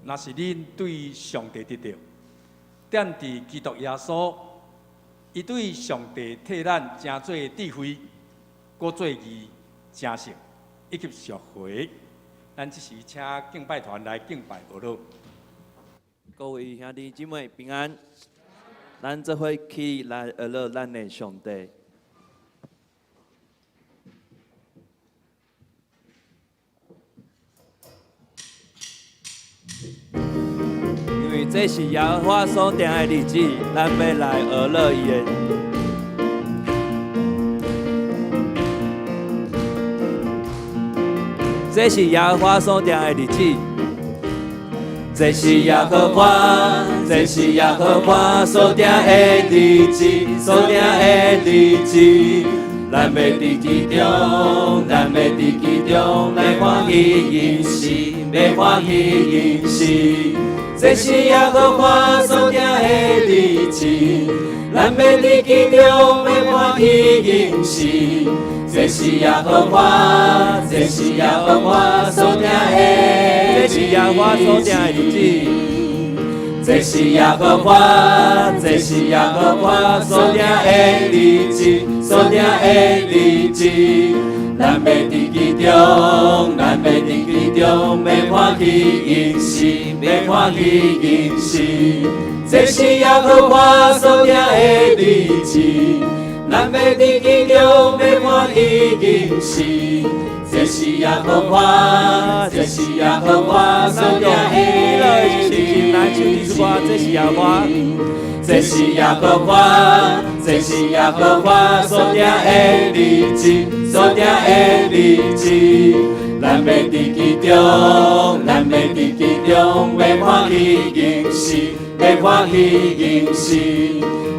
若是恁對上帝得著，踮佇基督耶穌，伊對上帝替咱成做智慧，閣做義、成聖，以及贖回。咱這時請敬拜團來敬拜學樂。各位兄弟姊妹平安，咱做伙起來學樂咱的上帝。因為這是耶和華所定的日子，咱欲來學樂伊的。這是耶和華所定的日子，這是耶和華，這是耶和華所定的日子，所定的日子。咱欲佇其中，咱欲佇其中來歡喜迎神，欲歡喜迎神。這是耶和華所定的日子，咱欲佇其中欲歡喜迎神。這是耶和華，這是耶和華所定的，這是耶和華所定的日子。這是耶和華，這是耶和華所定的日子，所定的日子。咱欲佇其中，咱欲佇其中，欲歡喜迎神，欲歡喜迎神。這是耶和華所定的日子，咱欲佇其中，欲歡喜迎神。這是耶和華，這是耶和華所定的日子。這是耶和華，這是耶和華，這是耶和華所定的日子，所定的日子。咱欲佇其中，咱欲佇其中，欲歡喜迎神，欲歡喜迎神。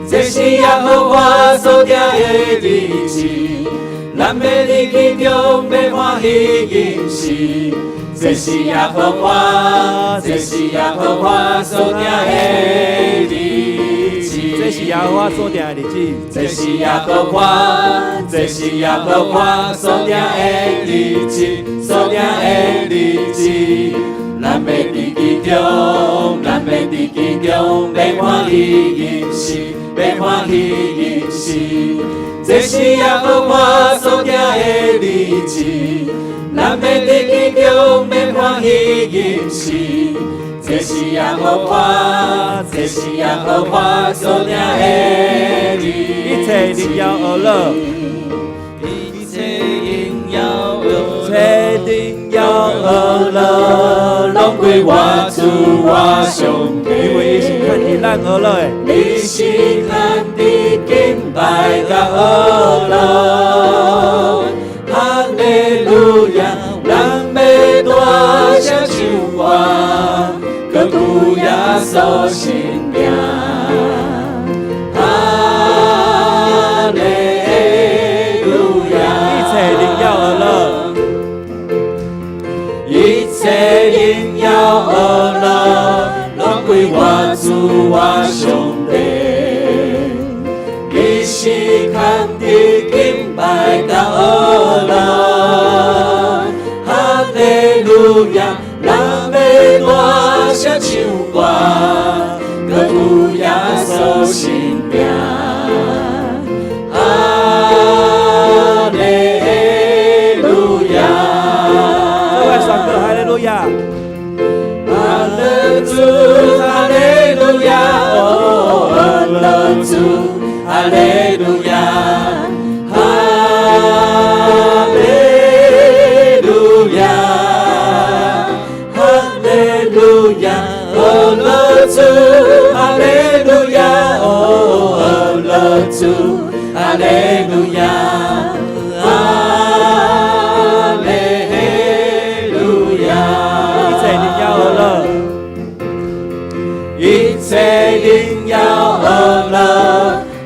這是耶和華所定的日子，咱欲佇其中，欲歡喜迎神。這是耶和華，這是耶和華所定的日子。這是耶和華所定的日子。這是耶和華，這是耶和華所定的日子，所定的日子。咱欲佇其中，咱欲佇其中，欲歡喜迎神，欲歡喜迎神。這是耶和華所定的日子，咱欲佇其中，欲歡喜迎神。這是耶和華，這是耶和華所定的日子。一切榮耀學樂，一切榮耀，一切榮耀學樂，攏歸我主我上帝。因為伊是牽佇咱學樂的，伊是牽佇敬拜佮學樂。哈利路亞，咱欲大聲唱歌，高舉耶穌聖名。哈利路亞，一切榮耀學樂，一切榮耀學樂，攏歸我主我上帝。伊是牽佇敬拜佮學樂，哈利路亞，咱欲大聲唱歌，高舉耶穌聖名。哈利路亞，各位宣告哈利路亞，哈利主，哈利路亞，哦，學樂主，哈利路亞，哈利路亞，哈利路亞，學樂主，哈利路亞，哦，學樂主，哈利路亞，哈利路亞，一切榮耀學樂，一切榮耀學樂，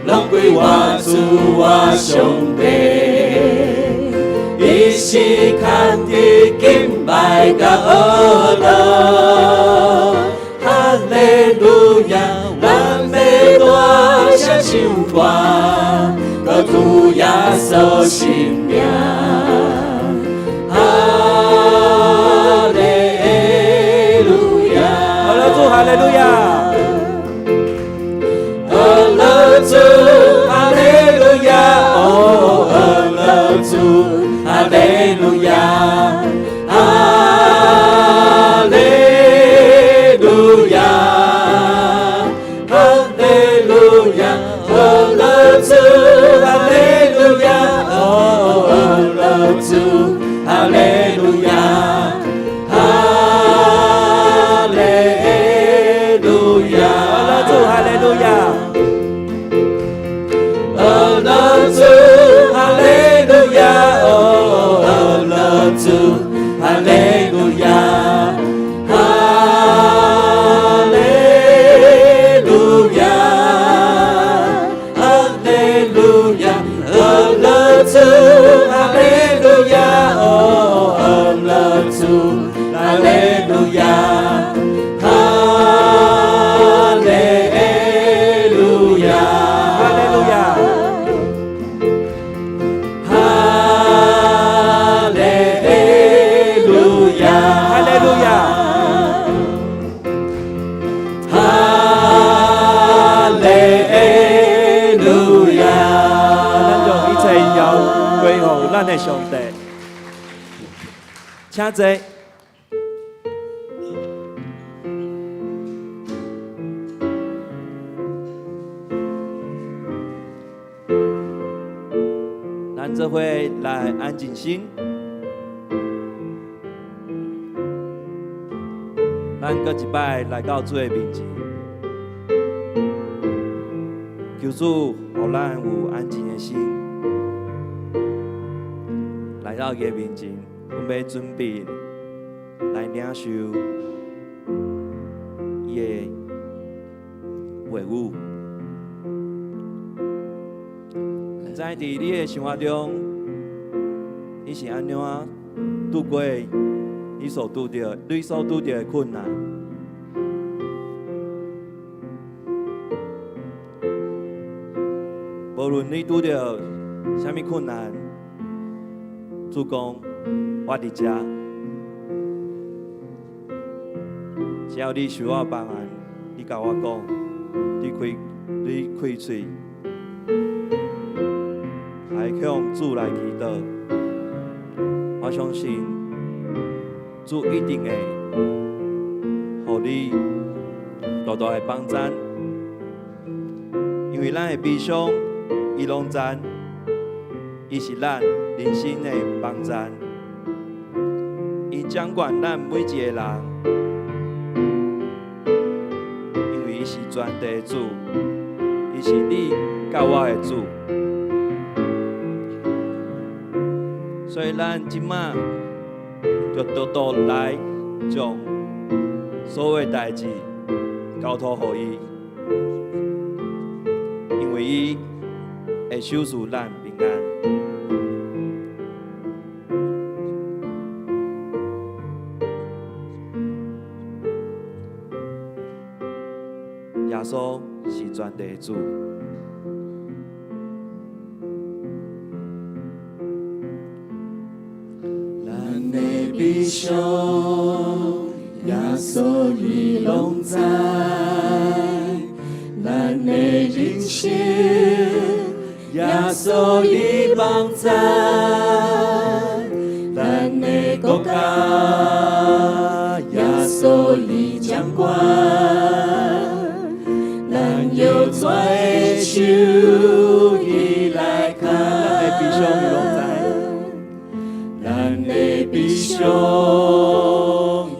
攏歸我主我上帝。伊是牽佇敬拜佮學樂，哈利路亞，咱欲大聲唱歌，高舉耶穌聖名。哈利路亞。哈利路亞！呵樂主，哈利路亞！哦，呵樂主，哈利路亞！哈利路亞，哈利路亞，呵樂主，哈利路亞！哦，呵樂主，哈利路亞！哈利路亞，呵樂主，哈利路亞！呵樂主，哈利路亞！哦，呵樂主，哈利路亞！哈利路亞，哈利路亞，呵樂主，哈利路亞！哦，呵樂主，哈利路亞！哈利路亞，哈利路亞！哈利路亞，哈利路亞！哈利路亞。咱將一切榮耀歸予咱的上帝。請坐。咱做伙來安靜心，咱閣一擺來到主的面前，求主予咱有安靜的心，來到伊的面前，阮欲準備來領受伊的話語。毋知佇你的生活中，你是按怎度過你所拄著的困難？無論你拄著啥物困難，主講我佇遮，只要你需要幫忙，你共我講，你開喙，來向主來祈禱，我相信主一定會予你大大的幫贊，因為咱的悲傷，伊攏知，伊是咱人生的幫贊，伊掌管咱每一個人，因為伊是全地的主，伊是你佮我的主。所以咱這馬就獨獨來將所有代誌交託予伊，因為伊會守賜咱平安。耶穌是全地的主。咱的悲傷，耶穌伊攏知；咱的人生，耶穌伊幫贊；咱的國家，耶穌伊掌管。咱藥轉的手，伊來牽。咱的悲傷伊攏知。咱的悲傷，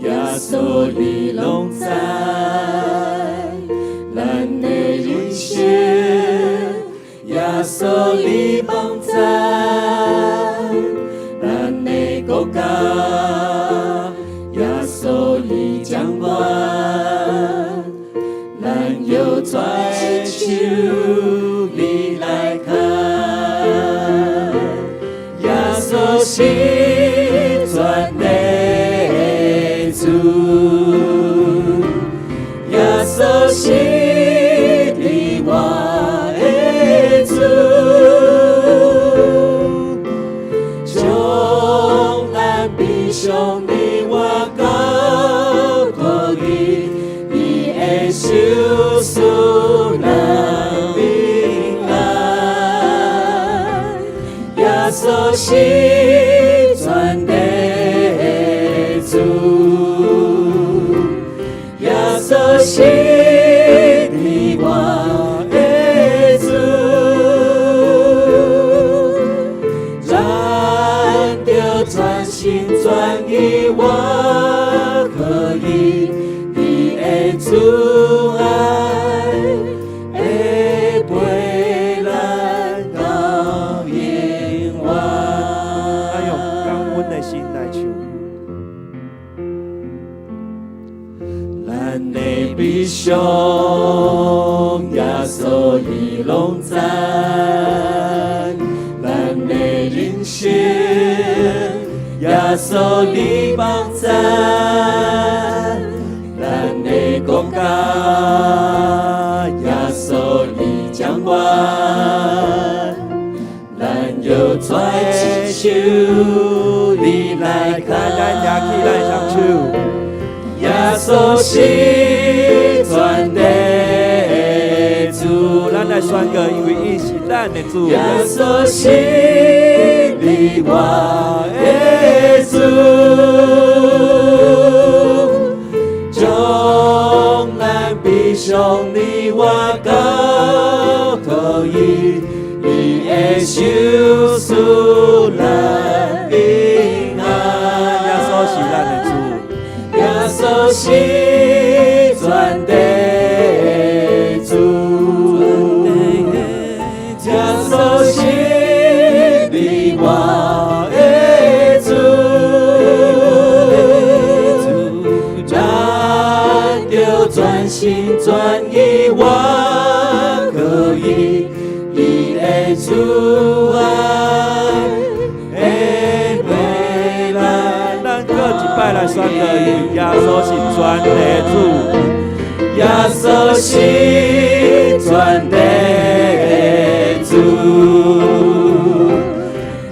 耶穌伊攏知；咱的人生，耶穌伊幫贊。的手赐咱平安。耶穌是全地的主，耶穌是你我的主，咱著專心專意倚靠伊，伊的慈愛會陪咱到永遠。咱用感恩的心來唱。咱的悲傷，耶穌伊攏知；咱的人生，耶穌你幫贊；咱的國家，耶穌你掌管。咱搖跩一手，你來牽。咱舉起咱的雙手。耶穌是全地的主，咱來宣告，因為伊是咱的主。耶穌是你我的主，將咱悲傷你我交託伊，伊的手賜咱平安。耶穌是咱的主，耶穌是全地的主，耶穌是你我的主，咱著專心專意倚靠伊，伊的慈愛會陪咱。咱閣一擺來宣告，因為耶穌是全地的主。耶穌是全地的主，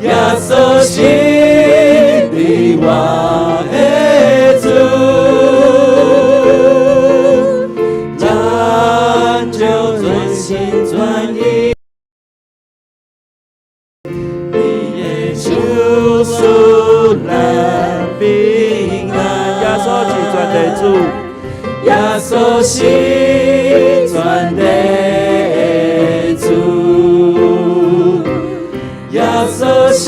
耶穌是你我的主，咱就專心專意，伊的手賜咱平安。耶穌是全地主，耶穌是全地的主，耶穌是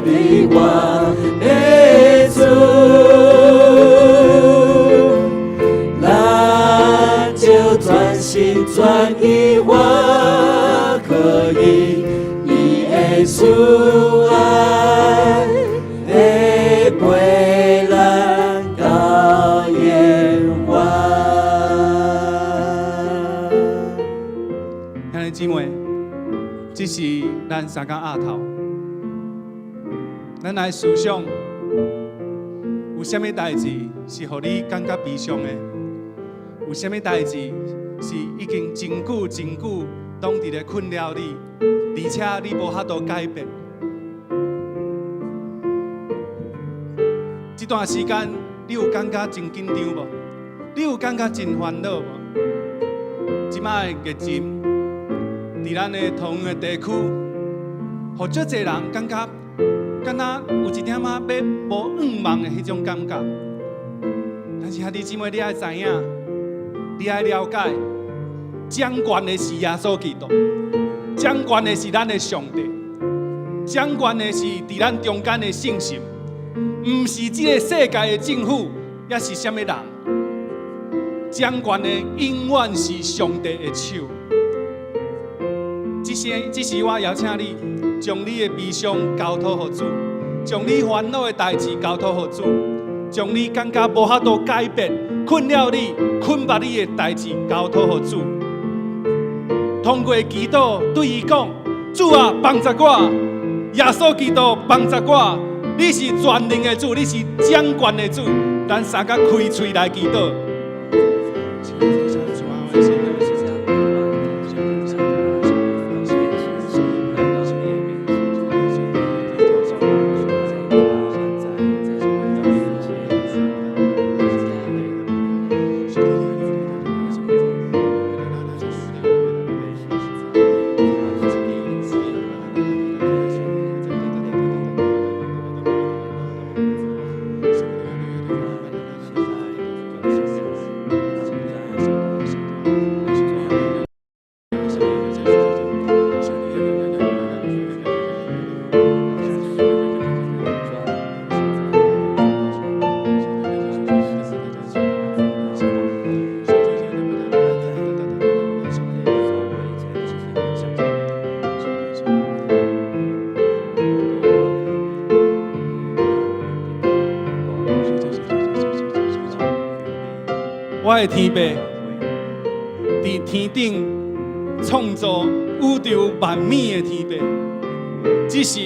你我的主，咱就專心專意倚靠伊，伊的慈愛會陪咱到永遠。兄弟姊妹，這是咱三工鴨頭，咱來思想，有啥物代誌是予你感覺悲傷的？有啥物代誌是已經真久真久攏佇咧困擾你，而且你無法度改變？這段時間，你有感覺真緊張無？你有感覺真煩惱無？這擺的疫情，佇咱的桃園的地區，予足濟人感覺，敢若有一點仔欲無向望的彼種感覺。但是兄弟姊妹，你愛知影，你愛了解，掌權的是耶穌基督，掌權的是咱的上帝，掌權的是佇咱中間的聖神，毋是這个世界的政府，抑是啥物人。掌權的永遠是上帝的手。這時我邀請你，將你的悲傷交託予主，將你煩惱的代誌交託予主，將你感覺無法度改變、困擾你、捆縛你的代誌交託予主。通過祈禱對伊講：主啊，幫助我！耶穌基督幫助我！你是全能的主，你是掌權的主。咱三個開喙來祈禱。我的天父，佇天頂創造宇宙萬物的天父，這時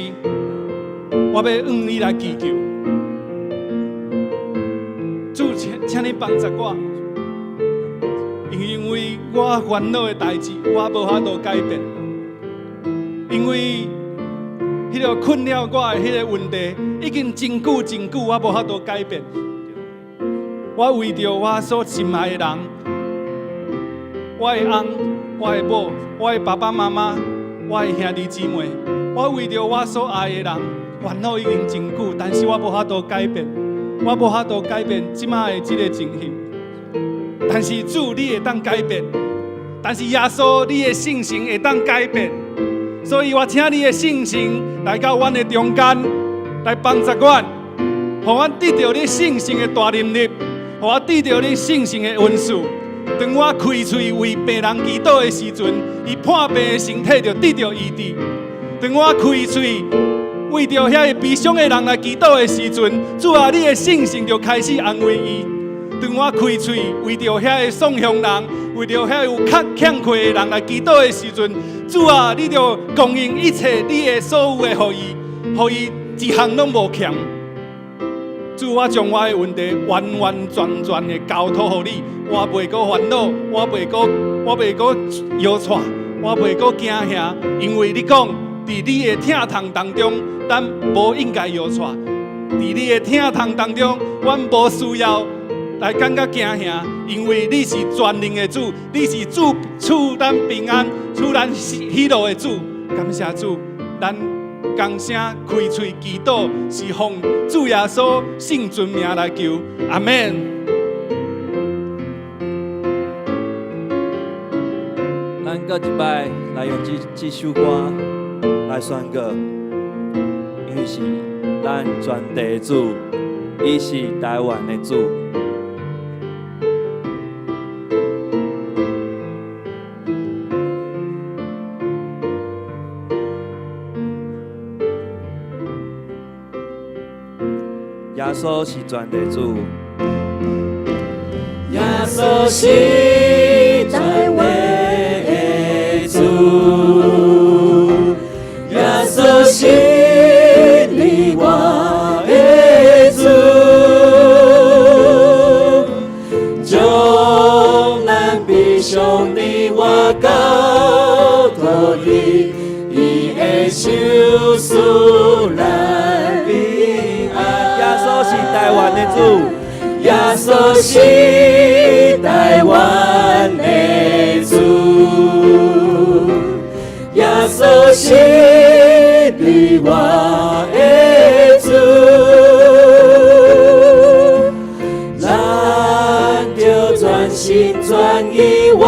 我欲向你來祈求，主，請你幫助我，因為我煩惱的代誌，我無法度改變，因為彼个困擾我的彼个問題，已經真久真久，我無法度改變。我為著我所深愛的人，我的翁、我的某、我的爸爸媽媽、我的兄弟姊妹，我為著我所愛的人，煩惱已經真久，但是我無法度改變，我無法度改變這擺的這个情形。但是主，你會當改變；但是耶穌，你的聖神會當改變。所以我請你的聖神來到阮的中間，來幫助阮，予阮得著你聖神的大能力，予我得著你聖神的恩賜。當我開喙為病人祈禱的時陣，伊破病的身體就得著醫治。當我開喙為著遐个悲傷的人來祈禱的時陣，主啊，你的聖神就開始安慰伊。當我開喙為著遐个喪鄉人，為著遐個有較欠缺的人來祈禱的時陣，主啊，你就供應一切你的所有的予伊，予伊一項攏無欠。主，我將我的問題完完全全的交託予你，我袂閣煩惱，我袂閣搖掣，我袂閣驚嚇，因為你講，佇你的疼痛當中，咱無應該搖掣；佇你的疼痛當中，阮無需要來感覺驚嚇，因為你是全能的主，你是主賜咱平安、賜咱喜樂的主。感謝主，咱同聲開喙祈禱，是奉主耶穌聖尊名來求，阿們。咱閣一擺來用這首歌來宣告，因為是咱全地主，伊是台灣的主。耶穌是全地主，耶穌是台灣的主，耶穌是你我的主，將咱悲傷你我交託伊，伊會賞賜咱平安。耶穌是台灣的主，耶穌是台灣的主，耶穌是你我的主，咱著全心全意倚靠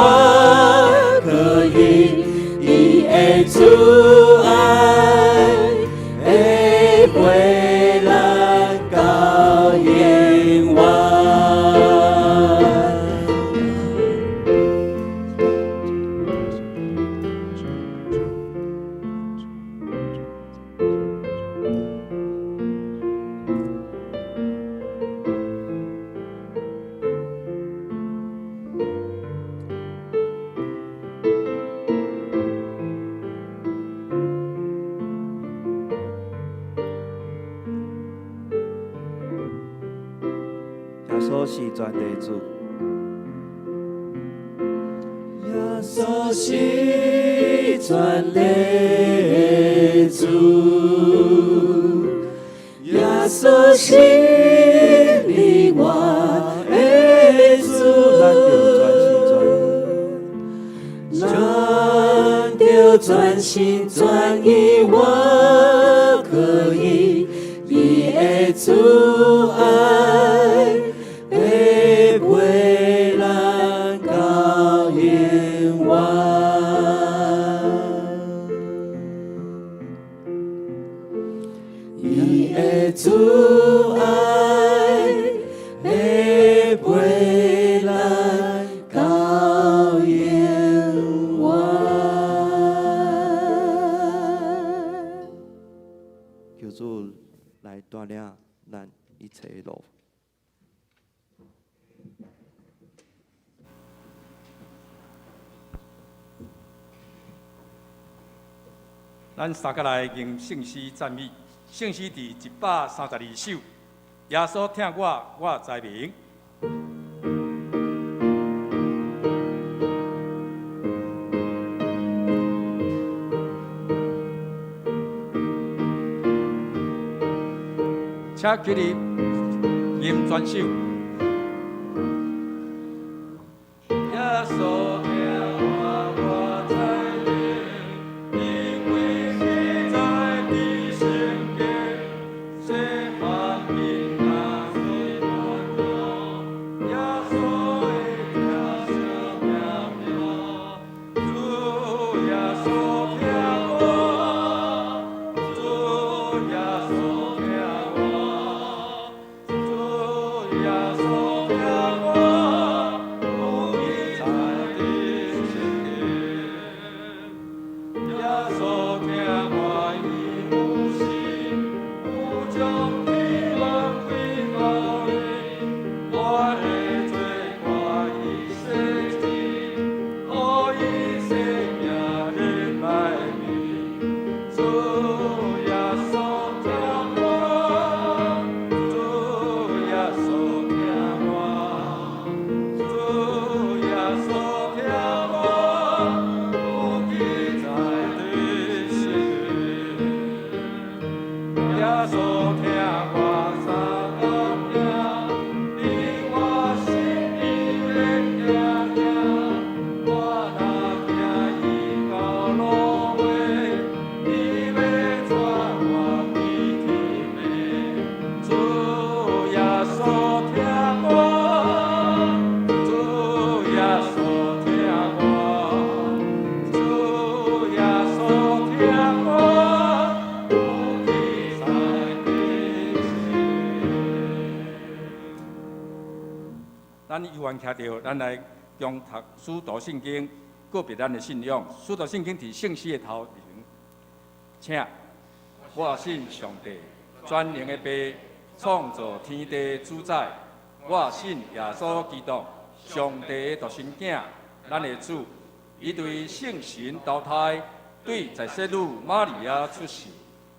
伊，伊的慈愛會陪咱到永遠。耶穌是全地主，耶穌是全地主，耶穌是你我的主，咱著全心全意倚靠伊，伊的慈愛會陪咱到永遠。伊的慈愛會陪咱到永遠。求主來帶領咱一切的路。咱三個來吟聖詩讚美，聖詩佇132首。耶穌疼我，我知明。請起立，吟全首。耶穌疼我，我知明，因為記載佇聖經，細漢囡仔隨伴路，耶穌會疼惜命命。主耶穌疼我，主耶穌疼我，主耶穌疼我，有記載佇聖經。耶穌疼我，伊有時有將天門開予我的罪過伊洗淨，予伊生命入內面。主耶穌疼我，主耶穌疼我，主耶穌疼我，有記載佇聖經。耶穌疼我三更行，伫我心裡面行行，我若行伊到路尾，伊欲帶我歸天父。主耶穌疼我，主耶穌疼我，主耶穌疼我，有記載佇聖經。咱有緣徛著，咱來恭讀使徒信經，告別咱的信仰。使徒信經佇聖詩的頭前，請我信上帝，全能的父，創造天地主宰。我信耶穌基督，上帝的獨生囝，咱的主。伊對聖神投胎，對在聖女瑪利亞出世，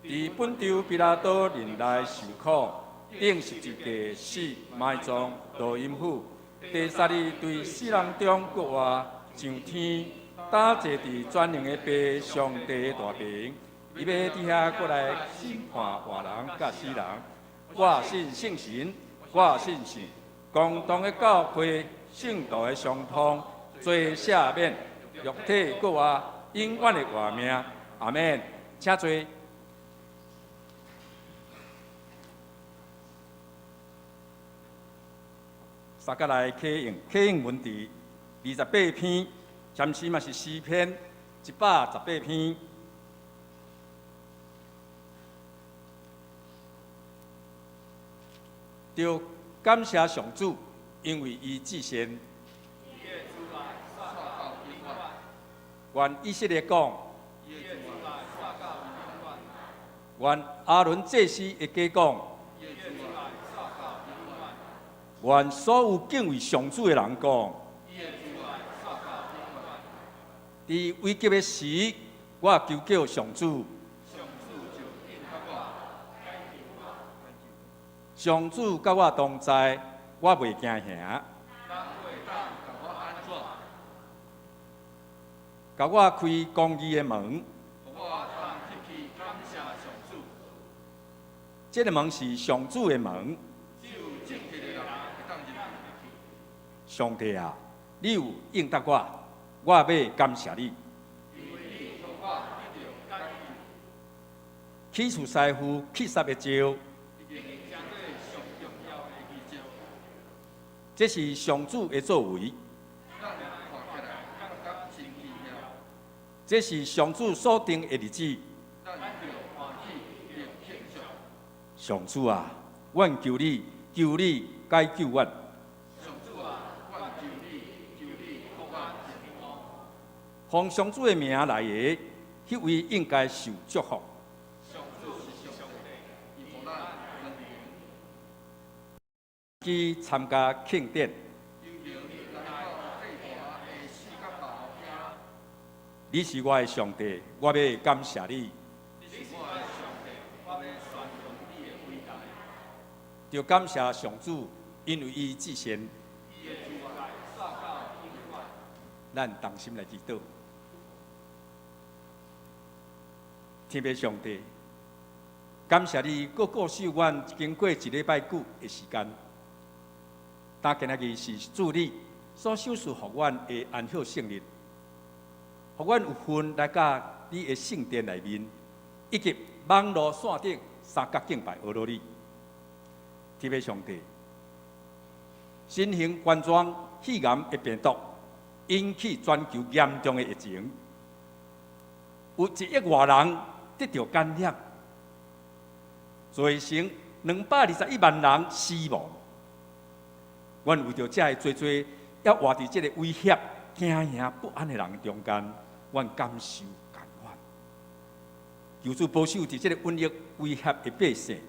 佇本丟彼拉多任內受苦，釘十字架死，埋葬，落陰府。第三日對死人中復活，上天，搭坐佇全能的父上帝的大爿，伊欲佇遐閣來審判活人佮死人。我信聖神，我信聖共同的教會，聖徒的相通，罪赦免，肉體復活，永遠的活命。阿們。請坐。三角來啟應，啟應文佇28篇，暫時嘛是詩篇118篇。著感謝上主，因為伊至善。願以色列講，願亞倫祭司的家講，願所有敬畏上主的人講。佇危急的時，我求叫上主。上主佮我同在，我袂驚嚇。共我開公義的門。這个門是上主的門。上帝啊，你有應答我，我欲感謝你。起初師傅去殺的招，這是上主的作為。這是上主所定的日子。上主啊，阮求你，求你解救阮。奉上主的名來的，彼位應該受祝福。去參加慶典。你是我的上帝，我欲感謝你。就感謝上主，因為伊至善。咱同心來祈禱，天父上帝，感謝你閣顧守阮經過一禮拜久的時間。但今仔日是主你所賞賜予阮的安息聖日，予阮有份來到你的聖殿內面，以及網路線頂三角敬拜阿羅你。天父上帝，新型冠狀肺炎的病毒引起全球嚴重的疫情，有1億外人得著感染，造成221萬人死亡。阮為著這个濟濟猶活佇這个威脅、驚惶不安的人中間，阮感受甘願。求主保守佇這个瘟疫威脅的百姓，予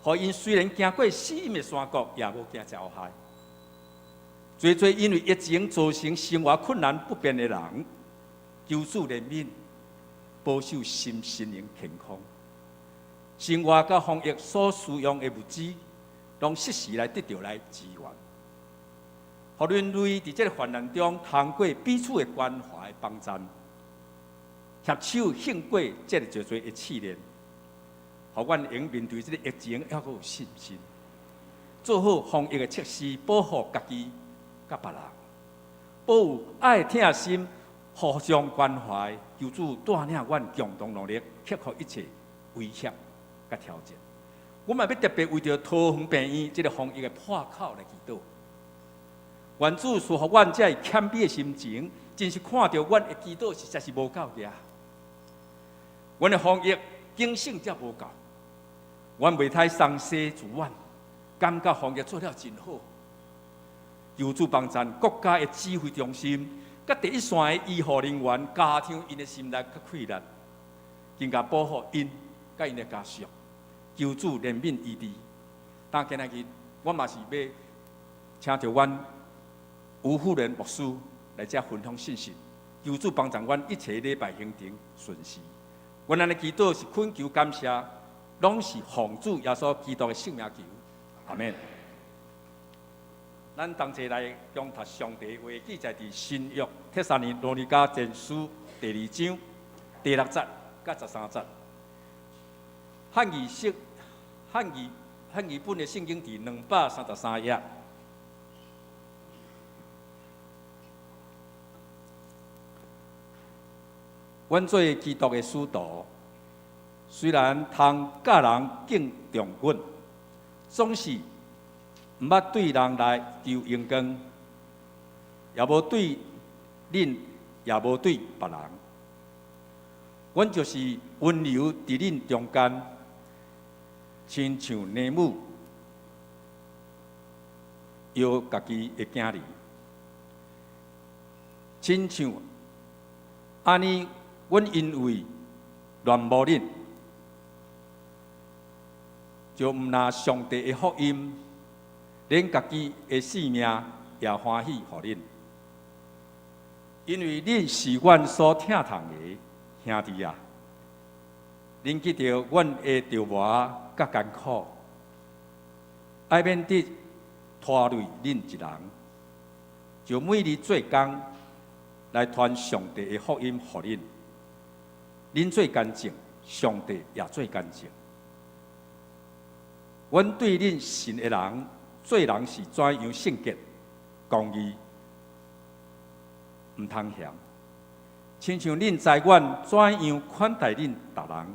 𪜶雖然行過死蔭的山谷，也無驚遭害。濟濟因為疫情造成生活困難不便的人，求主憐憫，保守心身靈健康。生活佮防疫所需用的物資，攏適時來得著來支援。予人類佇這个患難中，通過彼此的關懷幫贊，攜手勝過這个濟濟的試煉，予阮會用面對這个疫情，猶閣有信心，做好防疫的措施，保護家己佮別人，保有愛疼心，互相關懷，求主帶領阮共同努力，克服一切威脅佮挑戰。阮嘛欲特別為著桃園病院這个防疫的破口來祈禱。願主賜予阮這个謙卑的心情，真是看著阮的祈禱實在是無夠額。阮的防疫警醒才無夠，阮袂太鬆懈自阮，感覺防疫做了真好。求主幫贊國家的指揮中心，佮第一線的醫護人員加強𪜶的心力佮氣力，更加保護𪜶佮𪜶的家屬。求主憐憫醫治。但今仔日，我嘛是欲請著阮吳富仁牧師來遮分享信息，求主幫助阮一切禮拜行程順遂。阮按呢祈禱是懇求感謝，攏是奉主耶穌基督的聖名求，阿們。咱同齊來共讀上帝話，記載佇新約帖撒羅尼迦前書第二章第六節佮13節。漢語釋漢語漢語本的聖經佇233頁。阮做基督的使徒，雖然通教人敬重阮，總是毋捌對人來求榮光，也無對恁，也無對別人。阮就是溫柔佇恁中間，親像奶母搖家己的囝兒，親像按呢，阮因為戀慕恁，就毋若上帝的福音，連家己的性命也歡喜予恁，因為恁是阮所疼痛的兄弟啊！恁記著阮的折磨佮艱苦，愛免得拖累恁一人，就每日做工來傳上帝的福音予恁。恁做乾淨，上帝也做乾淨。阮對恁信的人，做人是怎樣聖潔、公義，毋通嫌。親像恁知阮怎樣款待恁逐人，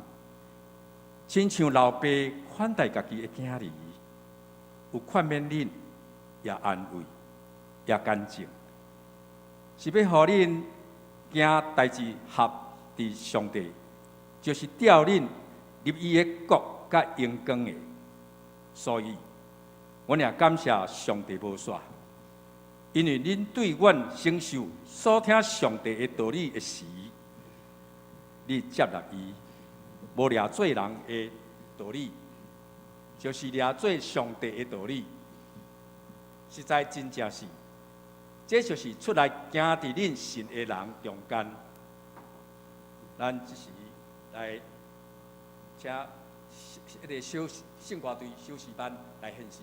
親像老爸款待家己的囝兒，有勸勉恁，也安慰，也乾淨，是欲予恁行代誌合佇上帝，就是召恁入伊的國佮榮光的。所以，阮也感謝上帝無煞，因為恁對阮承受所聽上帝的道理的時，你接納伊，無掠做人的道理，就是掠做上帝的道理。實在真正是，這就是出來行佇恁信的人中間。咱這時來請彼个小聖歌隊小詩班來獻詩。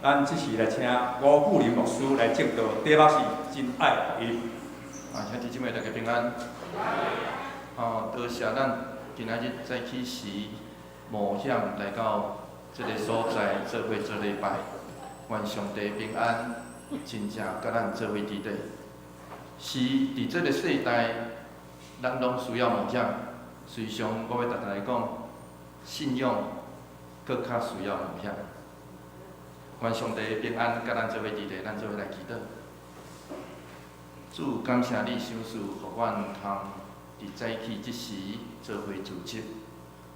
咱這時來請吳富林牧師來證道，題目是真愛福音。啊，兄弟姊妹大家平安。哦，多謝咱今仔日早起時冒險來到這个所在做伙做禮拜，願上帝平安，真正佮咱做伙佇底。是佇這个世代，咱攏需要冒險。實際上，我欲逐逐來講，信仰閣較需要冒險。願上帝平安，佮咱做伙佇底，咱做伙來祈禱。主，感謝你賞賜，予阮通佇早起這時做伙聚集。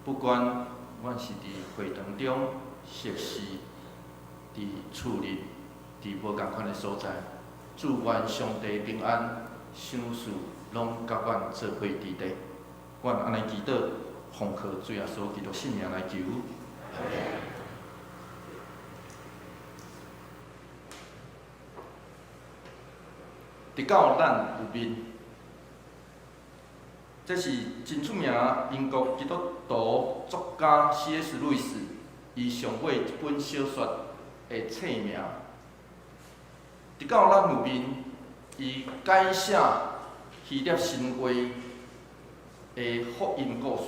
不管阮是佇會堂中，或是佇厝裡，佇無仝款的所在，主，願上帝平安賞賜，攏佮阮做伙佇底。阮按呢祈禱，奉靠主耶穌基督聖名來求。直到咱有面，這是真出名英國基督徒作家 C.S. 路易斯，伊上尾一本小說的冊名。直到咱有面，伊改寫希臘神話的福音故事。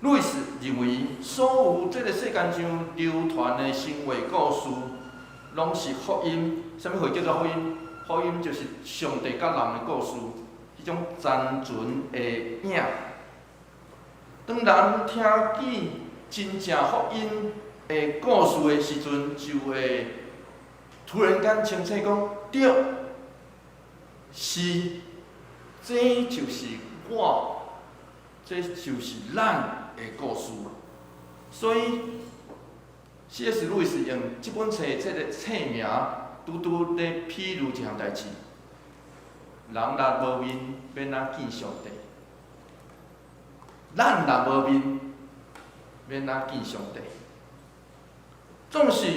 路易斯認為，所有這个世間上流傳的神話故事，攏是福音。啥物貨叫做福音？福音就是上帝佮人的故事，彼種單純的影。當人聽見真正福音的故事的時陣，就會突然間清醒講：對，是，這就是我，這就是咱的故事。所以，C.S. 路易斯用這本冊這个冊名，拄拄咧譬喻一項代誌。人若無面，欲按怎見上帝？咱若無面，欲按怎見上帝？總是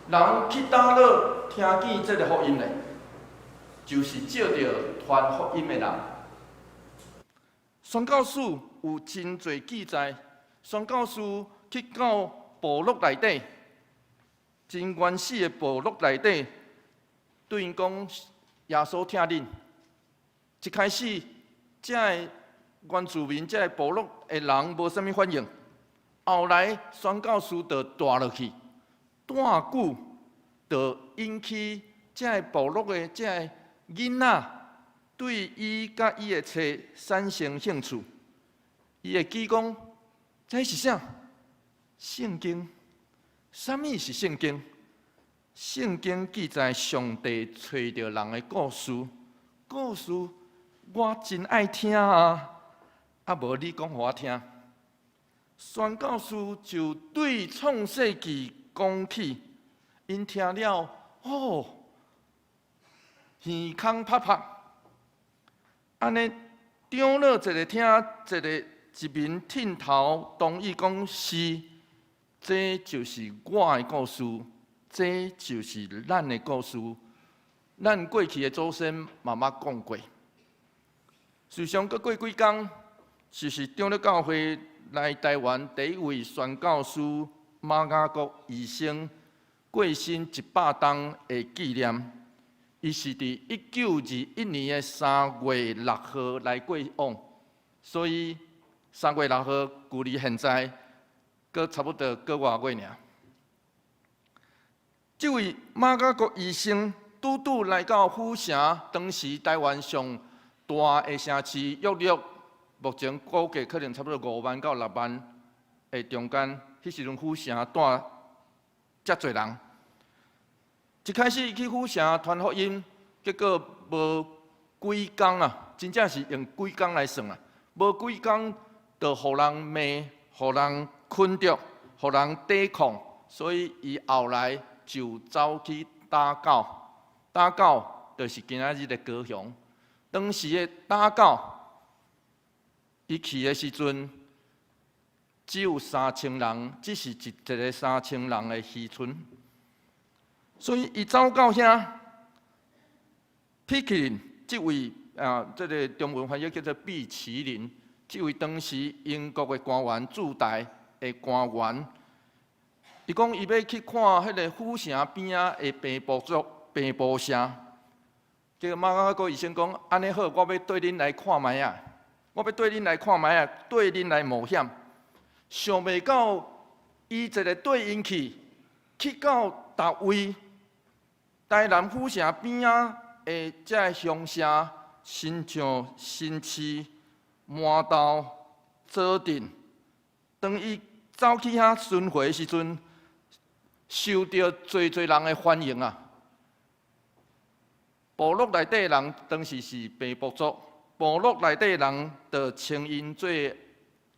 人去佗落聽見這个福音咧，就是藉著傳福音的人。宣教書有真濟記載，宣教士去到部落內底，真原始的部落內底，對𪜶講耶穌疼恁。一開始，這个原住民、這个部落的人無啥物反應。後來宣教士就蹛落去，蹛久就引起這个部落的這个囡仔對伊佮伊的冊產生興趣。伊會記講，這是啥？聖經。啥物是聖經？聖經記載上帝揣著人的故事，故事我真愛聽啊！啊，無你講予我聽。宣教士就對創世記講起，𪜶聽了，哦，耳孔拍拍，按呢長老一个聽，一个一面點頭同意講是，這就是我的故事，這就是咱的故事。咱過去的祖先嘛捌講過。事實上，閣過幾工，就是長老教會來台灣第一位宣教師馬雅各醫生過身100冬的紀念。伊是佇1921年的3月6號來過往，所以三月六號距離現在閣差不多閣外月爾。這位馬雅各醫生拄拄來到府城，當時台灣上大的城市，約略目前估計可能差不多5萬到6萬的中間，彼時陣府城住遮濟人。一開始去府城傳福音，結果無幾工啊，真正是用幾工來算啊，無幾工就予人罵，予人困著，予人抵抗，所以伊後來就走去打狗，打狗就是今仔日的高雄。當時的打狗，伊去的時陣只有三千人，只是一個三千人的漁村。所以伊走到遐，皮克林這位啊，這個中文翻譯叫做畢其林，這位當時英國的官員駐台的官員，伊講伊欲去看彼个府城邊仔的平埔族平埔城。結果馬雅各醫生講，按呢好，我欲綴恁來看覓仔，我欲綴恁來看覓仔，綴恁來冒險。想袂到，伊一个綴𪜶去，去到佗位？台南府城邊仔的這个鄉社，親像新市、麻豆、左鎮，當伊走去遐巡迴的時陣，受著濟濟人的歡迎啊！部落內底人當時是平埔族，部落內底人就稱𪜶做，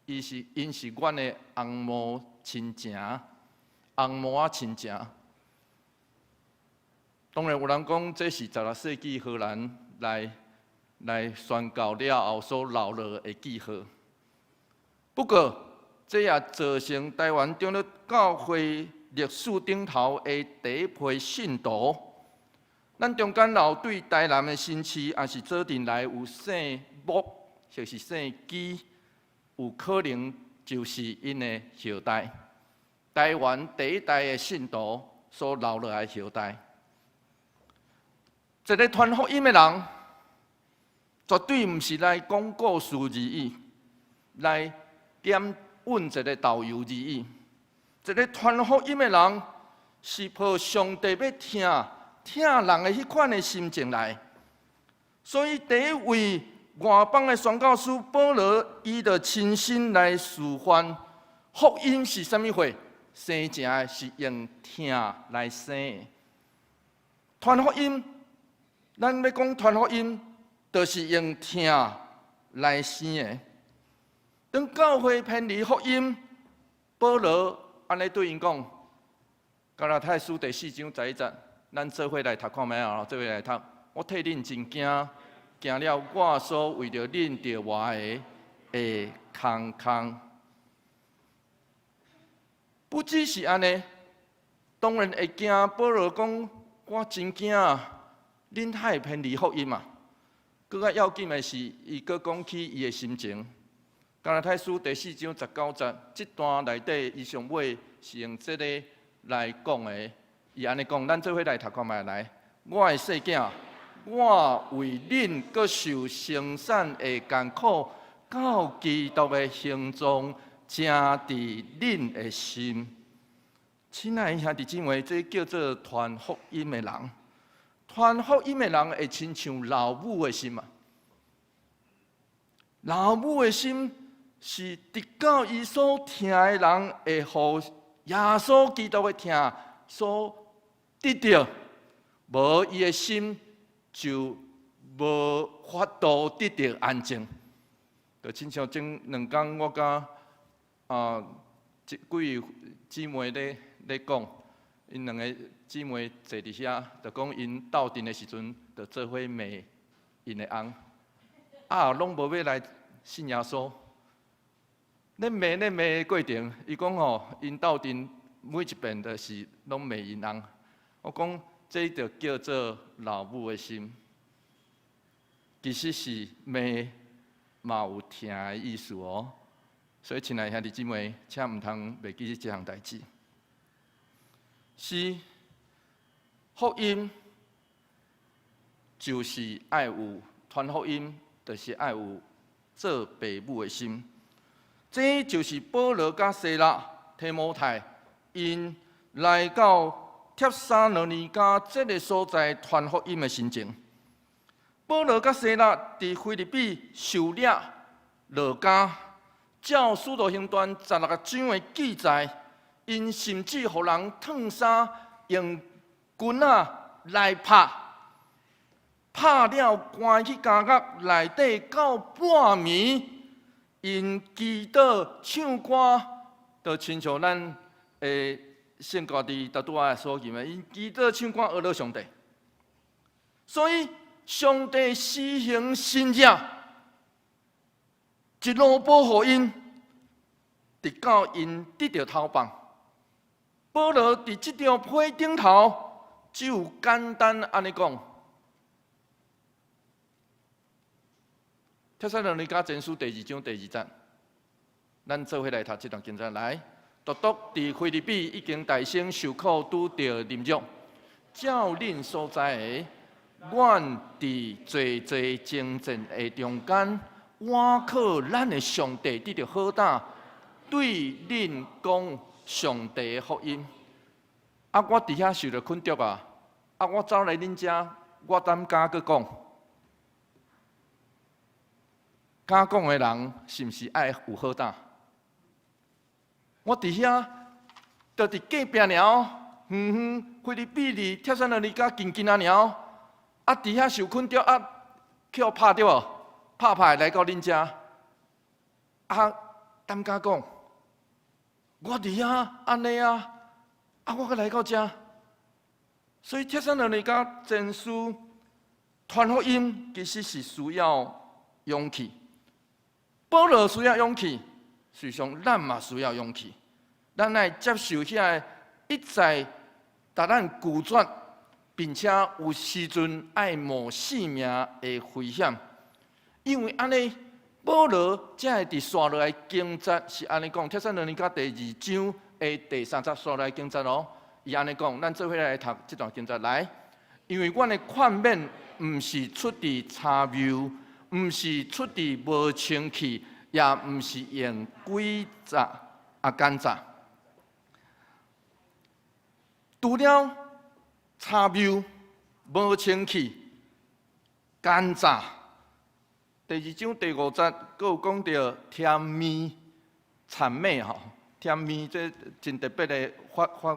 伊是𪜶是阮的翁母親情，翁母仔親情。當然有人講，這是16世紀荷蘭來宣教了後所留落的記號。不過，這也造成台灣長老教會歷史頂頭的第一批信徒。咱中間有對台南的新市，抑是左鎮來有姓木，或是姓基，有可能就是𪜶的後代。台灣第一代的信徒所留落來的後代。一个傳福音的人，絕對毋是來講故事而已，來兼揾一个導遊而已。一个傳福音的人，是抱上帝欲疼疼人的彼款的心情來。所以第一位外邦的宣教師保羅，伊就親身來示範福音是啥物貨，生成的是用疼來生的。傳福音。咱欲講傳福音，就是用疼來生的。當教會偏離福音，保羅按呢對𪜶講，加拉太書第4章11節，咱做伙來讀看覓啊？做伙來讀。我替恁真驚，驚了我所為著恁著活的會空空。不只是按呢，當然會驚。保羅講，我真驚啊！恁太偏離福音啊！閣較要緊的是，伊閣講起伊的心情。加拉太書第四章十九節，這段內底，伊上尾是用這个來講的。伊按呢講，咱做伙來讀看覓來。我的細囝，我為恁閣受生產的艱苦，到基督的形狀，正佇恁的心。親愛的兄弟姊妹，這叫做傳福音的人。傳福音的人會親像老母的心啊！老母的心是直到伊所疼的人會予耶穌基督的疼所得著，無伊的心就無法度得著安靜。就親像前兩工我佮這幾位姊妹咧講，𪜶兩个姊妹坐佇遐，就講𪜶鬥陣的時陣，就做伙罵𪜶的翁，啊，攏無欲來信耶穌。咧罵咧罵的過程，伊講吼，𪜶鬥陣每一遍都是攏罵𪜶翁。我講這就叫做老母的心，其實是罵嘛有疼的意思哦。所以，親愛兄弟姊妹，請毋通袂記這項代誌。是福音，就是愛有傳福音，就是愛有做父母的心。這就是保羅佮西拉、提摩太，𪜶來到帖撒羅尼迦這个所在傳福音的心情。保羅佮西拉佇腓立比受掠落監，照《使徒行傳》16章的記載，𪜶甚至予人褪衫，用棍仔來拍，拍了關去監獄內底到半暝。𪜶祈禱唱歌，就親像咱的聖歌佇拄拄仔所吟的，𪜶祈禱唱歌呵咾上帝。所以上帝施行神蹟，一路保護𪜶，直到𪜶得著頭放。保羅佇這張批頂頭，只有簡單按呢講。帖撒羅尼迦前書第二章第二節，咱做伙來讀這段經節來。獨獨佇腓立比已經大聲受苦，拄著凌辱。照恁所知的，阮佇濟濟爭戰的中間，倚靠咱的上帝得著好膽，對恁講上帝的福音。啊，我佇遐受著困著啊！啊，我走來恁遮，我膽敢閣講？敢講的人是毋是愛有好膽？我佇遐，就佇隔壁爾，遠遠腓立比離帖撒羅尼迦近近仔爾，啊，佇遐受困著啊，去予拍著無？拍拍來到恁遮，啊，膽敢講？我佇遐按呢啊，啊，我閣來到遮，所以帖撒羅尼迦前書傳福音其實是需要勇氣。保羅需要勇氣，事實上咱嘛需要勇氣。咱愛接受遐个一再共咱拒絕，並且有時陣愛冒性命的危險。因為按呢，保羅才會佇紲落來經節是按呢講，帖撒羅尼迦第二章的第三節紲落來經節哦，伊按呢講，咱做伙來讀這段經節來。因為阮的勸勉毋是出佇差謬，毋是出佇無清氣，也毋是用詭詐啊奸詐。除了差謬、無清氣、奸詐，第二章第五節，閣有講著甜蜜諂媚吼，甜蜜這真特別的發發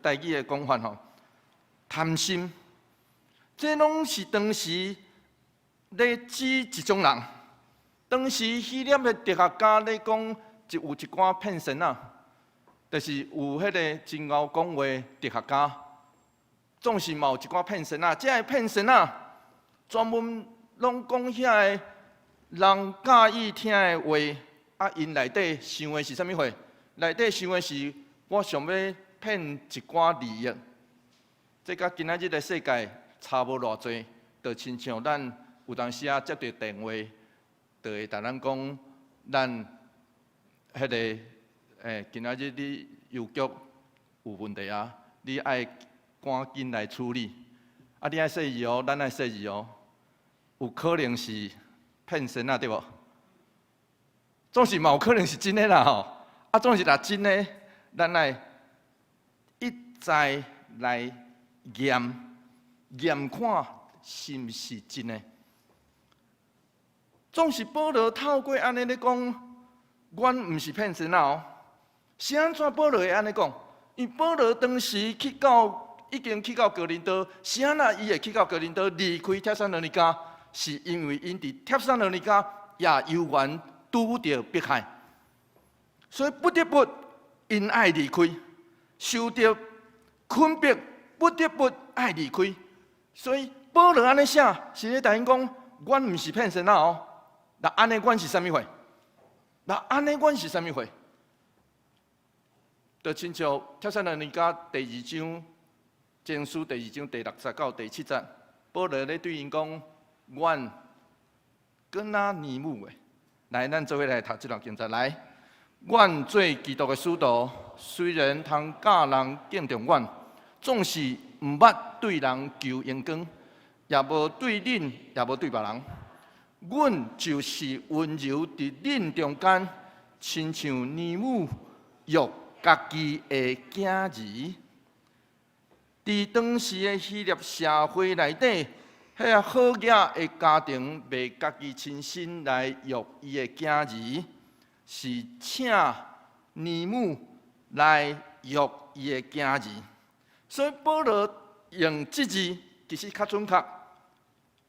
台語的講法吼，貪心，這攏是當時咧指一種人。當時希臘的哲學家咧講，就有一寡騙仙仔，就是有彼个真𠢕講話哲學家，總是嘛有一寡騙仙仔，這个騙仙仔專門攏講遐个人佮意聽的話，啊，𪜶內底想的是啥物貨？內底想的是我想欲騙一寡利益。這佮今仔日的世界差無偌濟，就親像咱有當時仔接著電話，就會共咱講，咱彼个今仔日你郵局有問題啊，你愛趕緊來處理。啊，你愛細意哦，咱愛細意哦，有可能是騙仙仔對無？總是嘛有可能是真的啦吼。啊，總是若真的，咱愛一再來驗驗看是毋是真的。總是保羅透過按呢咧講，阮毋是騙仙仔哦。是按怎保羅會按呢講？因為保羅當時去到已經去到哥林多，是按怎伊會去到哥林多離開帖撒羅尼迦？是因為𪜶佇帖撒羅尼迦也猶原拄著迫害，所以不得不𪜶愛離開，受著困迫，不得不愛離開。所以保羅按呢寫，是咧共𪜶講，阮毋是騙仙仔哦。那按呢，阮是啥物貨？那按呢，阮是啥物貨？就親像帖撒羅尼迦第二章前書第二章第六節到第七節，保羅咧對𪜶講，阮敢若乳母的。來，咱做伙來讀這段經節。來，阮做基督的使徒，雖然通教人敬重阮，總是毋捌對人求榮光，也無對恁，也無對別人。阮就是溫柔佇恁中間，親像乳母育家己的囝兒。佇當時的希臘社會內底，彼个好額的家庭袂家己親身來育伊的囝兒，是請乳母來育伊的囝兒。所以保羅用這字其實較準確。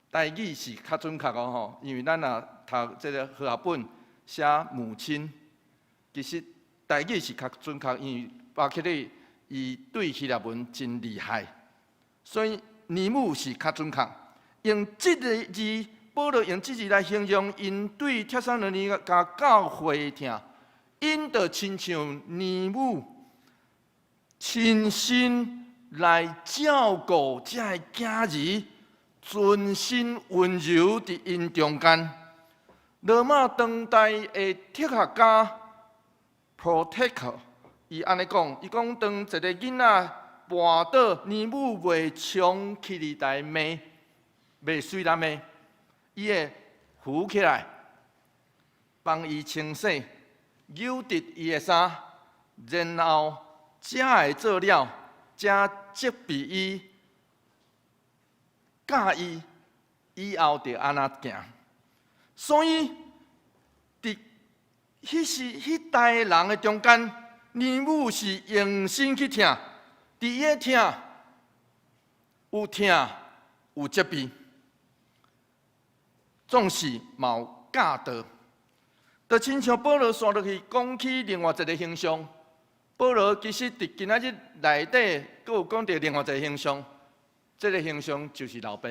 台語是較準確哦吼，因為咱若讀這个和合本寫母親，其實台語是較準確，因為巴克利伊對希臘文真厲害，所以乳母是較準確。用這个字，保羅用這字來形容𪜶對帖撒羅尼迦教會疼，𪜶就親像乳母親身來照顧這个囝兒。全身溫柔佇𪜶中間。羅馬當代的哲學家 Protagoras 伊按呢講，伊講當一个囡仔跋倒，乳母袂衝起來罵，袂隨來罵，伊會扶起來，幫伊清洗，扭直伊的衫，然後才會做了，才責備伊。教伊以後著按怎行，所以佇彼時彼代人的中間，乳母是用心去疼，佇伊的疼有疼有責備，總是嘛有教導。就親像保羅紲落去講起另外一个形象，保羅其實佇今仔日內底，閣有講著另外一个形象。這个形象就是老爸。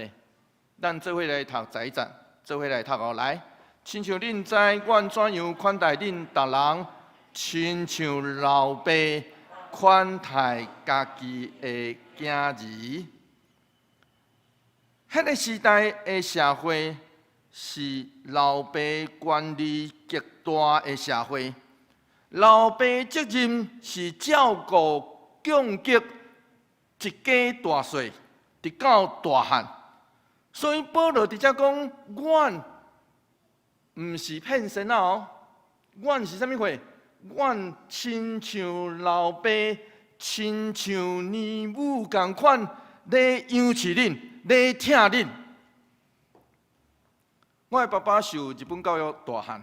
咱做伙來讀十一節，做伙來讀哦。來，親像恁知阮怎樣款待恁逐人，親像老爸款待家己的囝兒。彼个時代的社會是老爸權力極大的社會，老爸責任是照顧供給一家大細。直到大漢，所以保羅佇遮講，阮毋是騙仙仔哦，阮是啥物貨？阮親像老爸，親像乳母仝款，咧養飼恁，咧疼恁。我的爸爸受日本教育大漢，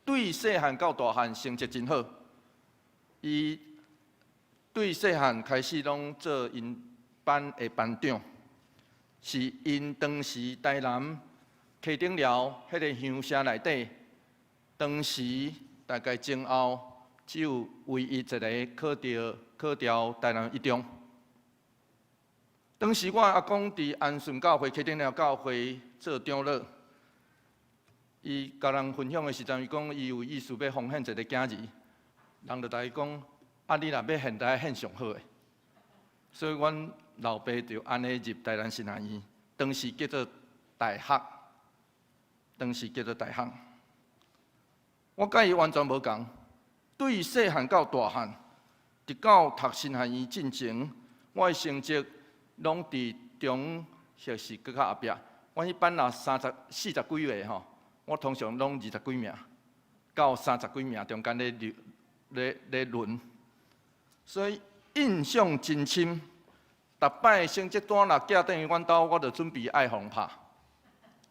對細漢到大漢成績真好。伊對細漢開始攏做𪜶班的班長，是𪜶當時台南溪頂寮彼个鄉社內底，當時大概前後只有唯一一个考著台南一中。當時我阿公佇安順教會溪頂寮教會做長老，伊共人分享的時陣，伊講伊有意思欲奉獻一个囝兒，人就共伊講：啊，你若欲獻，著愛獻上好的。所以阮老爸就按呢入台南神學院，當時叫做大學，當時叫做大學。我佮伊完全無仝，對細漢到大漢，直到讀神學院進前，我的成績攏佇中或是閣較後壁。阮彼班若三十四十幾个吼，我通常攏二十幾名到三十幾名中間咧流咧咧輪，所以印象真深。逐擺成績單若寄轉去阮兜，我就準備愛予人拍。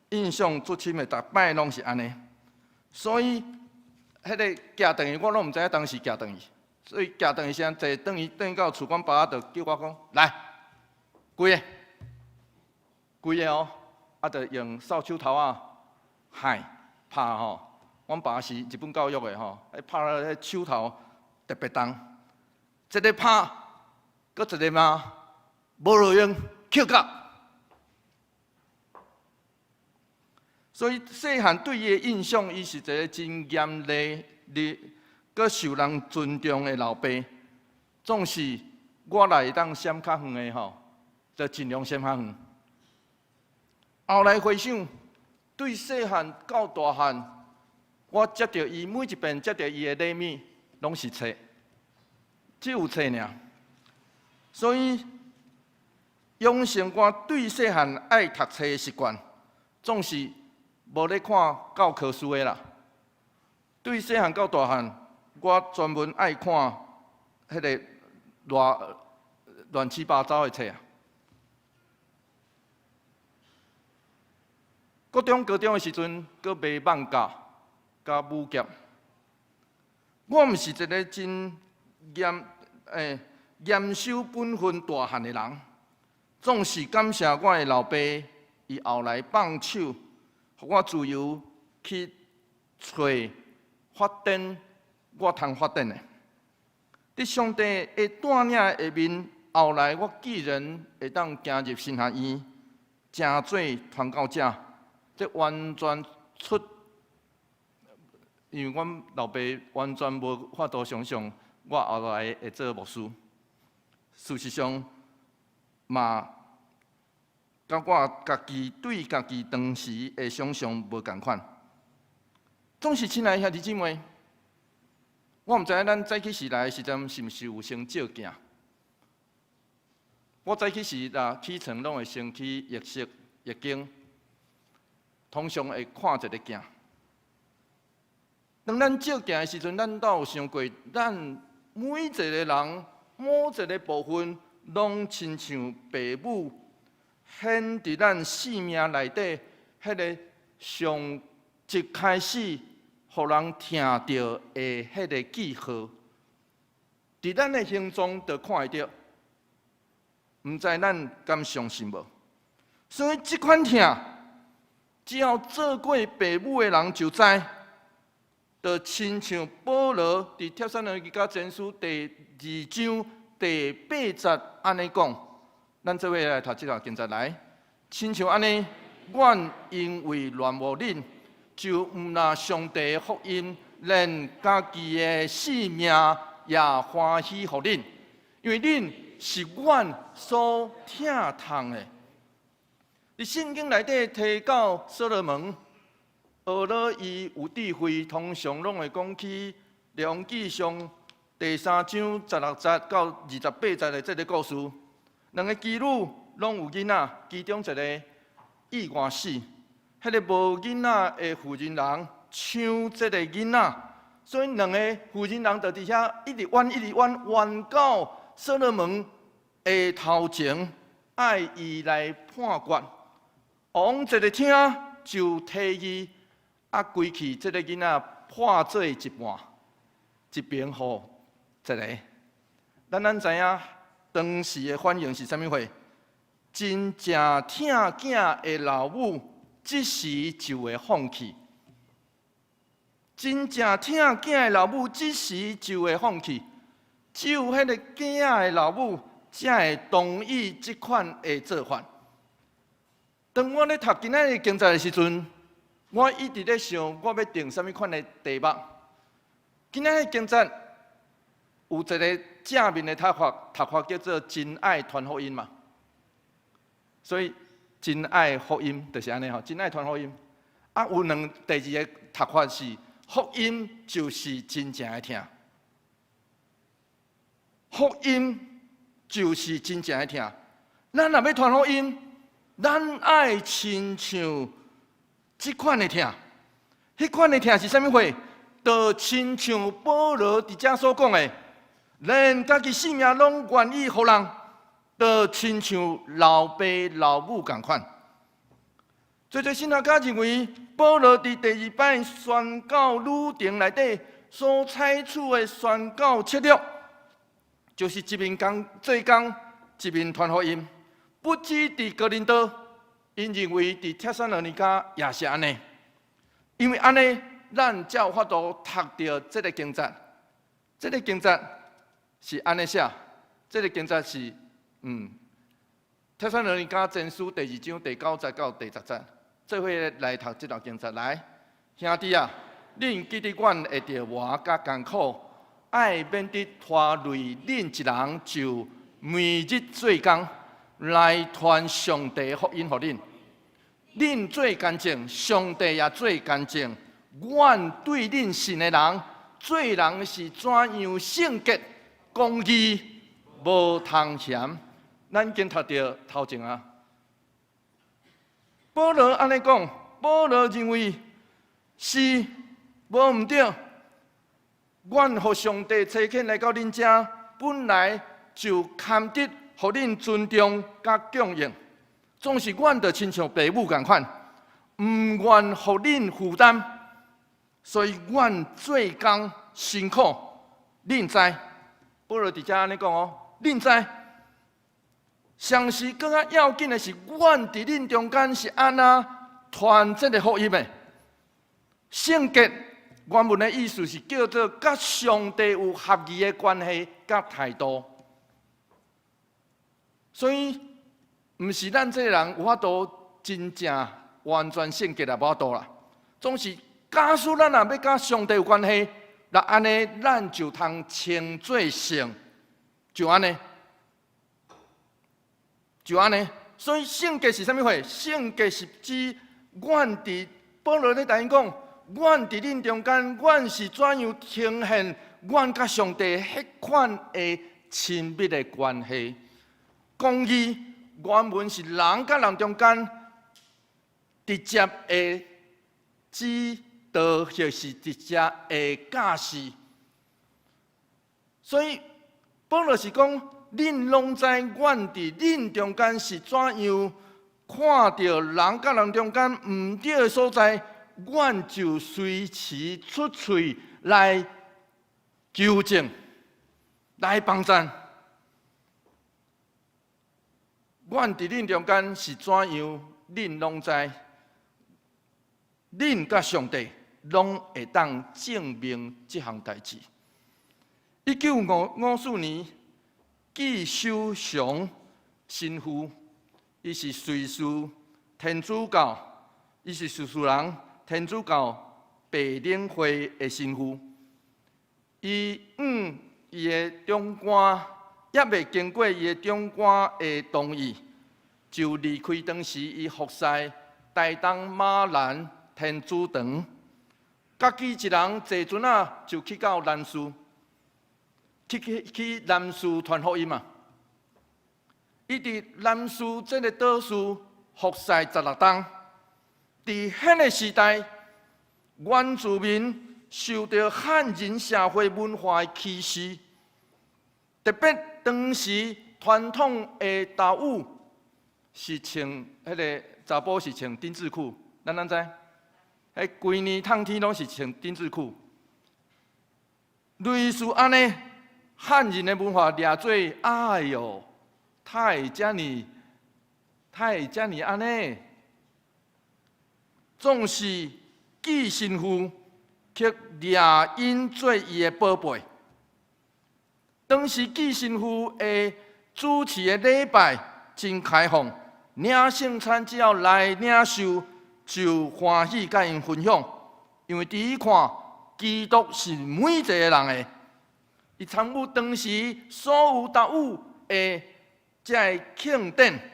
印象足深的，逐擺攏是按呢。所以彼个行轉去，我攏毋知影當時行轉去，所以行轉去時陣，坐轉去轉到厝，阮爸就叫我講來，規个，規个哦，啊，就用掃帚頭仔害拍吼。阮爸是日本教育的吼，彼拍了彼手頭特別重，一个拍，閣一个罵，無路用，抾甲。所以細漢對伊的印象，伊是一個真嚴厲、的，閣受人尊重的老爸。總是我若會當閃較遠的吼，就盡量閃較遠。後來回想，對細漢到大漢，我接著伊每一遍接著伊的禮物，攏是冊，只有冊爾。所以養成我對細漢愛讀冊的習慣，總是無咧看教科書的啦。對細漢到大漢，我專門愛看彼个亂亂七八糟的冊啊。國中、高中的時陣，閣賣艋舺、佮武俠。我毋是一个真嚴欸嚴守本分大漢的人，總是感謝我的老爸，伊後來放手，予我自由去揣發展我通發展的。佇上帝的帶領下面，後來我既然會當行入神學院，成做傳教者，這完全出，因為阮老爸完全無法度想像我後來會做牧師。事實上，嘛，佮我家己對家己當時的想像無仝款。總是親愛的兄弟姊妹，我毋知影咱早起時來的時陣是毋是有先照鏡。我早起時若起床，攏會先去浴室浴間，通常會看一个鏡。當咱照鏡的時陣，咱敢有想過，咱每一个人某一个部分，攏親像父母顯佇咱生命內底，彼个上一開始，予人疼著的彼个記號，佇咱的形狀就看會著，毋知咱敢相信無？所以這款疼，只要做過父母的人就知，就親像保羅佇帖撒羅尼迦前書第二章第八節按呢講，咱做伙來讀這段經節來，親像按呢，阮因為戀慕恁，就毋但上帝的福音，連家己的性命也歡喜予恁，因為恁是阮所疼痛的。佇聖經內底提到所羅門，學了伊有智慧，通常攏會講起列王紀上第三章十六節到二十八節的這个故事。兩个妓女攏有囡仔，其中一个意外死，彼个無囡仔的婦人人搶這个囡仔，所以兩个婦人人就佇遐一直冤，一直冤，冤到所羅門的頭前，愛伊來判決。王一个聽就提議，啊，規氣這个囡仔判做一半，一邊予一个。咱知影當時的反應是啥物貨？真正疼囝的老母，這時就會放棄。真正疼囝的老母，這時就會放棄。只有彼个囝的老母，才會同意這款的做法。當我咧讀今仔日經節的時陣，我一直咧想，我欲定啥物款的題目。今仔日經節有一个正面的讀法，讀法叫做真愛傳福音嘛。所以真愛福音就是按呢吼，真愛傳福音。啊，有兩第二個讀法是福音就是真正的疼，福音就是真正的疼。咱若欲傳福音，咱愛親像這款的疼，彼款的疼是啥物貨？就親像保羅佇遮所講的，連家己性命攏願意予人，就親像老爸老母仝款。濟濟神學家認為，保羅佇第二擺宣教旅程內底，所採取的宣教策略，就是一面講做工，一面傳福音。不止佇哥林多，𪜶認為佇帖撒羅尼迦也是按呢。因為按呢，咱才有法度讀著這个經節。這个經節是按呢寫，這个經節是帖撒羅尼迦前書第二章第九節到第十節，做伙來讀這段經節來。兄弟啊，恁記得阮會著磨佮艱苦，愛免得拖累恁一人，就每日做工來傳上帝福音予恁。恁做乾淨，上帝也做乾淨。阮對恁信的人，做人是怎樣聖潔、公義、無通嫌。咱先讀著頭前啊。保羅按呢講，保羅認為是無毋對。阮予上帝差遣來到恁遮，本來就堪得予恁尊重佮敬仰。總是阮就親像爸母仝款，毋願予恁負擔，所以阮做工辛苦。恁知，保羅佇遮按呢講哦，恁知。上時閣較要緊的是，阮佇恁中間是按怎傳這个福音的？聖潔原文的意思是叫做佮上帝有合宜的關係佮態度。所以，毋是咱這个人有法度真正完全聖潔也無法度啦。總是假使咱若欲佮上帝有關係，那按呢，咱就通稱做聖，就按呢。就按呢，所以聖潔是啥物貨？聖潔是指阮佇保羅咧共𪜶講，阮佇恁中間，阮是怎樣呈現阮佮上帝彼款的親密的關係。公義原文是人佮人中間直接的指導，或是直接的教示。所以保羅是講，恁攏知，阮佇恁中間是怎樣看著人佮人中間毋對的所在，阮就隨時出喙來糾正，來幫贊。阮佇恁中間是怎樣，恁攏知，恁佮上帝攏會當證明這項代誌。1954年，紀修祥神父，伊是瑞士天主教，伊是瑞士人，天主教白領會的神父。伊向伊的長官，猶未經過伊的長官的同意，就離開當時伊服侍台東馬蘭天主堂，家己一人坐船仔就去到南勢。去南勢傳福音啊！伊佇南勢這个島嶼服侍16冬。佇彼个時代，原住民受著漢人社會文化的歧視，特別當時傳統的島語是穿彼个查埔是穿丁字褲，咱攏知？彼規年冬天攏是穿丁字褲，類似按呢。漢人的文化掠做，哎喲，哪會遮爾，哪會遮爾按呢？總是紀神父卻掠𪜶做伊的寶貝。當時紀神父的主持的禮拜真開放，領聖餐只要來領受，就歡喜佮𪜶分享，因為佇伊看，基督是每一个人的。伊參與當時所有島嶼的這个慶典。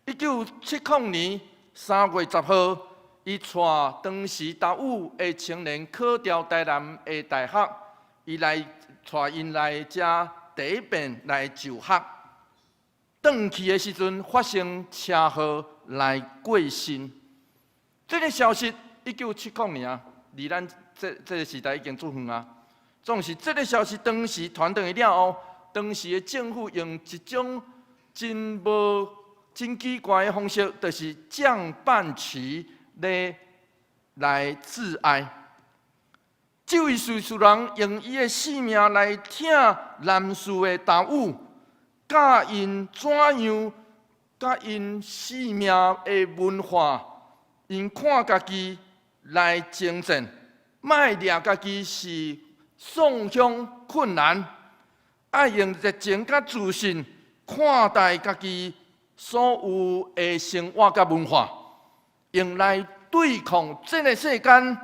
1970年3月10號，伊帶當時島嶼的青年考著台南的大學，伊來帶𪜶來遮第一遍來就學。轉去的時陣發生車禍來過身。這个消息1970年啊，離咱這个時代已經足遠啊。總是這个消息當時傳轉去了後，當時的政府用一種真無真奇怪的方式，就是降半旗來來致哀。這位敘事人用伊的性命來疼男士的擔務，教𪜶怎樣，佮𪜶性命的文化，𪜶看家己來征戰，莫掠家己是送向困難，愛用熱情佮自信看待家己所有的生活佮文化，用來對抗這个世間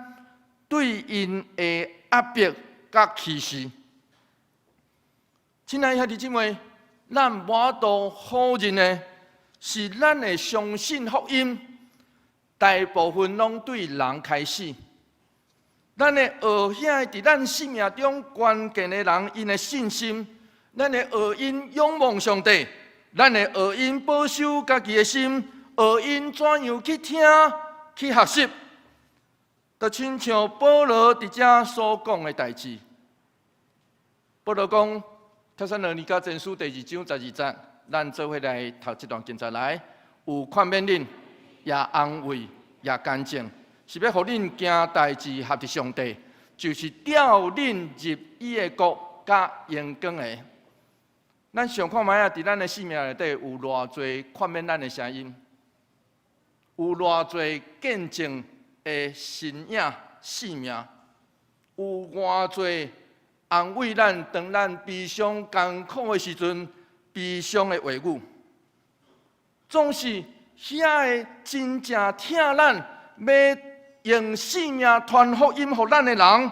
對𪜶的壓迫佮歧視。親愛兄弟姊妹，咱無法度否認的是，咱會相信福音，大部分攏對人開始。咱會學遐佇咱生命中關鍵的人，𪜶的信心，咱會學𪜶仰望上帝，咱會學𪜶保守家己的心，學𪜶怎樣去聽、去學習。就親像保羅佇遮所講的代誌。保羅講，帖撒羅尼迦前書第二章十二節，咱做伙來讀這段經節來，有勸勉恁，也安慰，也監正，是欲予恁行代誌合佇上帝，就是召恁入伊的國佮榮光的。咱想看覓仔，佇咱的生命內底有偌濟勸勉咱的聲音，有偌濟見證的身影、性命，有偌濟安慰咱，當咱悲傷艱苦的時陣，悲傷的話語，總是遐个真正疼咱，欲用性命傳福音予咱的人，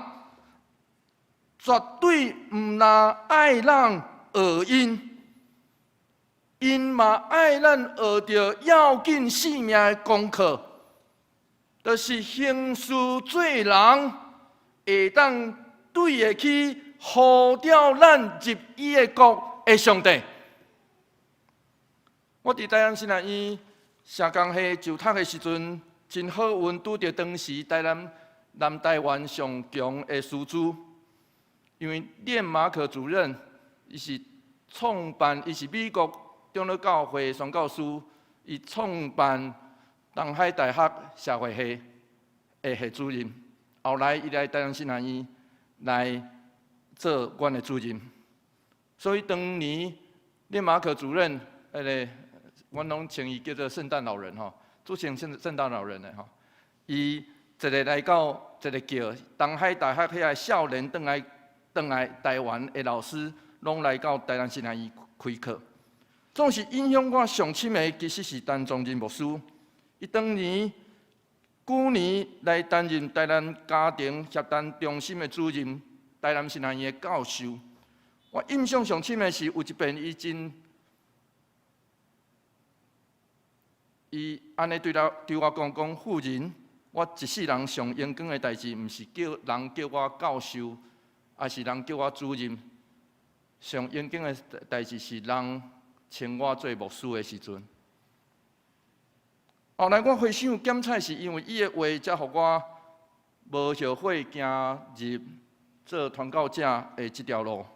絕對毋但愛咱學𪜶，𪜶嘛愛咱學著要緊性命的功課，就是行事做人會當對得起呼召咱入伊的國的上帝。我佇台南神學院社工系就讀的時陣，真好運拄著當時台南南台灣上強的師資，因為練馬可主任，伊是創辦，伊是美國長老教會宣教師，伊創辦東海大學社會系的系主任，後來伊來台南神學院來做阮的主任。所以當年練馬可主任，彼个，阮攏稱伊叫做聖誕老人吼，做成聖誕老人的吼。伊一个來到，一个叫東海大學遐个少年轉來台灣的老師，攏來到台南神學院開課。總是影響我上深的，其實是陳宗仁牧師。伊當年舊年來擔任台南家庭協談中心的主任，台南神學院的教授。我印象上深的是有一遍，伊真，伊按呢對我講講，婦人，我一世人上榮光的代誌，毋是叫人叫我教授，抑是人叫我主任。上榮光的代誌是人稱我做牧師的時陣。後來我回想檢採，是因為伊的話，才予我無後悔行入做傳教者的這條路。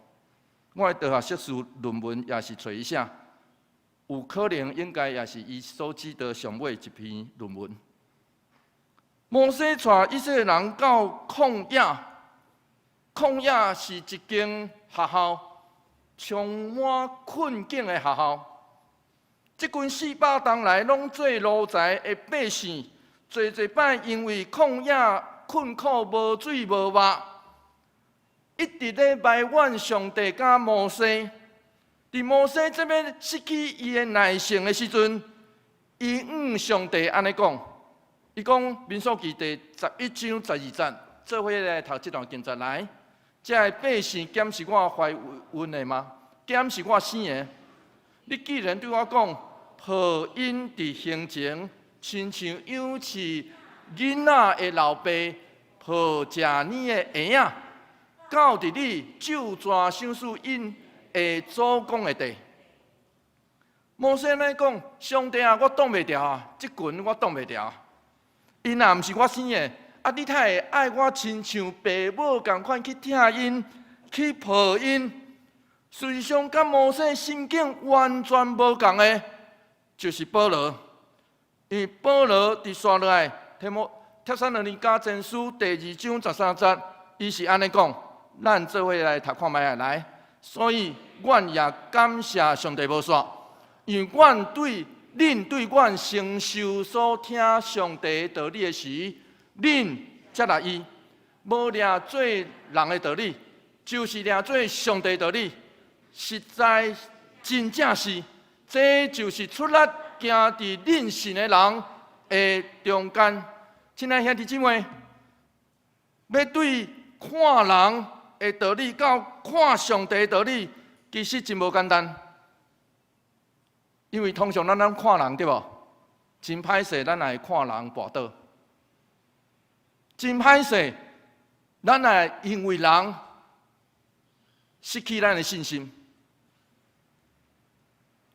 我的大學碩士論文也是揣伊寫，有可能應該也是伊所指導上尾一篇論文。摩西帶以色列人到曠野，曠野是一間學校，充滿困境的學校。這群400冬來攏做奴才的百姓，濟濟擺因為曠野困苦無水無肉，一直咧埋怨上帝佮摩西。佇摩西這欲失去伊的耐性的時陣，伊向上帝按呢講，伊講民數記第11章12節，做伙來讀這段經節來。這个百姓敢是我懷孕的嗎？敢是我生的？你既然對我講，抱𪜶佇行前，親像養飼囡仔的老爸抱食奶的嬰仔，到佇你咒詛賞賜𪜶的祖公的地。摩西按呢講，上帝啊，我擋袂牢啊，這群我擋袂牢。𪜶若毋是我生的，啊，你哪會愛我親像爸母仝款去疼𪜶，去抱𪜶？事實上，佮摩西心境完全無仝的，就是保羅。因為保羅佇紲落來，提摩帖撒羅尼迦前書第二章13節，伊是按呢講，咱做伙來讀看覓啊來。所以，阮也感謝上帝無煞，因為阮對恁對阮承受所聽上帝道理的時，恁接納伊，無掠做人的道理，就是掠做上帝道理。實在真正是，這就是出力行佇恁信的人的中間。親愛兄弟姊妹，欲對看人的道理到看上帝的道理，其實真無簡單。因為通常咱攏看人對無？真歹勢，咱會看人跋倒。真歹勢，咱會因為人失去咱的信心。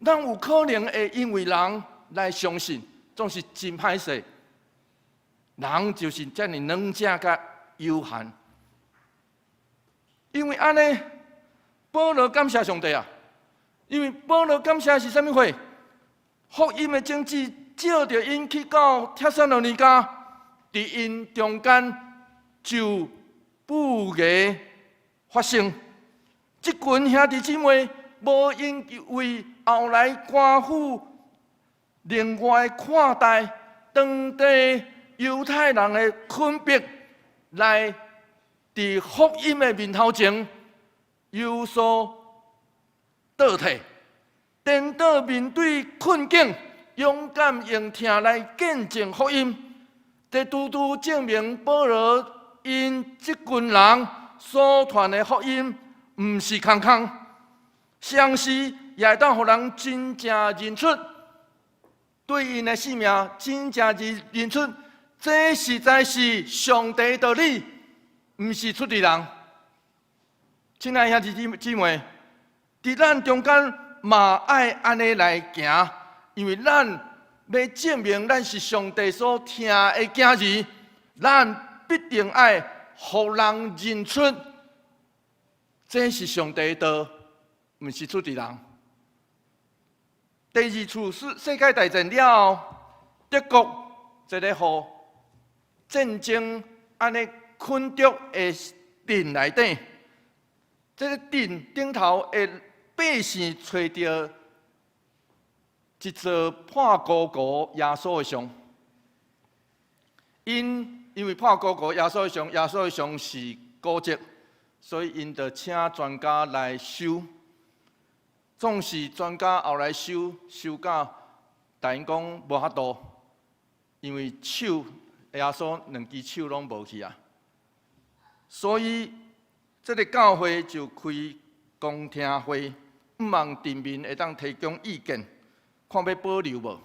咱有可能會因為人來相信，總是真歹勢。人就是遮爾軟弱佮有限。因為按呢，保羅感謝上帝啊！因為保羅感謝是啥物貨？福音的種子照著𪜶去到帖撒羅尼迦，佇𪜶中間就不芽發生。這群兄弟姊妹無因為後來官府另外看待當地猶太人的困迫，來佇福音的面頭前有所倒退，顛倒面對困境，勇敢用疼來見證福音。這拄拄證明保羅𪜶這群人所傳的福音，毋是空空，相時也會當予人真正認出，對𪜶的性命真正認認出，這實在是上帝道理，毋是出佇人。親愛兄弟姊妹，佇咱中間嘛愛按呢來行，因為咱欲證明咱是上帝所疼的囝兒，咱必定愛予人認出，這是上帝的道，毋是出佇人。第二次世界大戰了後，德國一个予戰爭按呢困著的鎮內底，這个鎮頂頭的百姓揣著一座破高高耶穌的像，𪜶因為破高高耶穌的像，耶穌的像是古蹟，所以𪜶就請專家來修。總是專家後來修修甲，共𪜶講無法度，因為手耶穌兩支手攏無去啊，所以這个教會就開公聽會，向望鎮民會當提供意見，看欲保留無。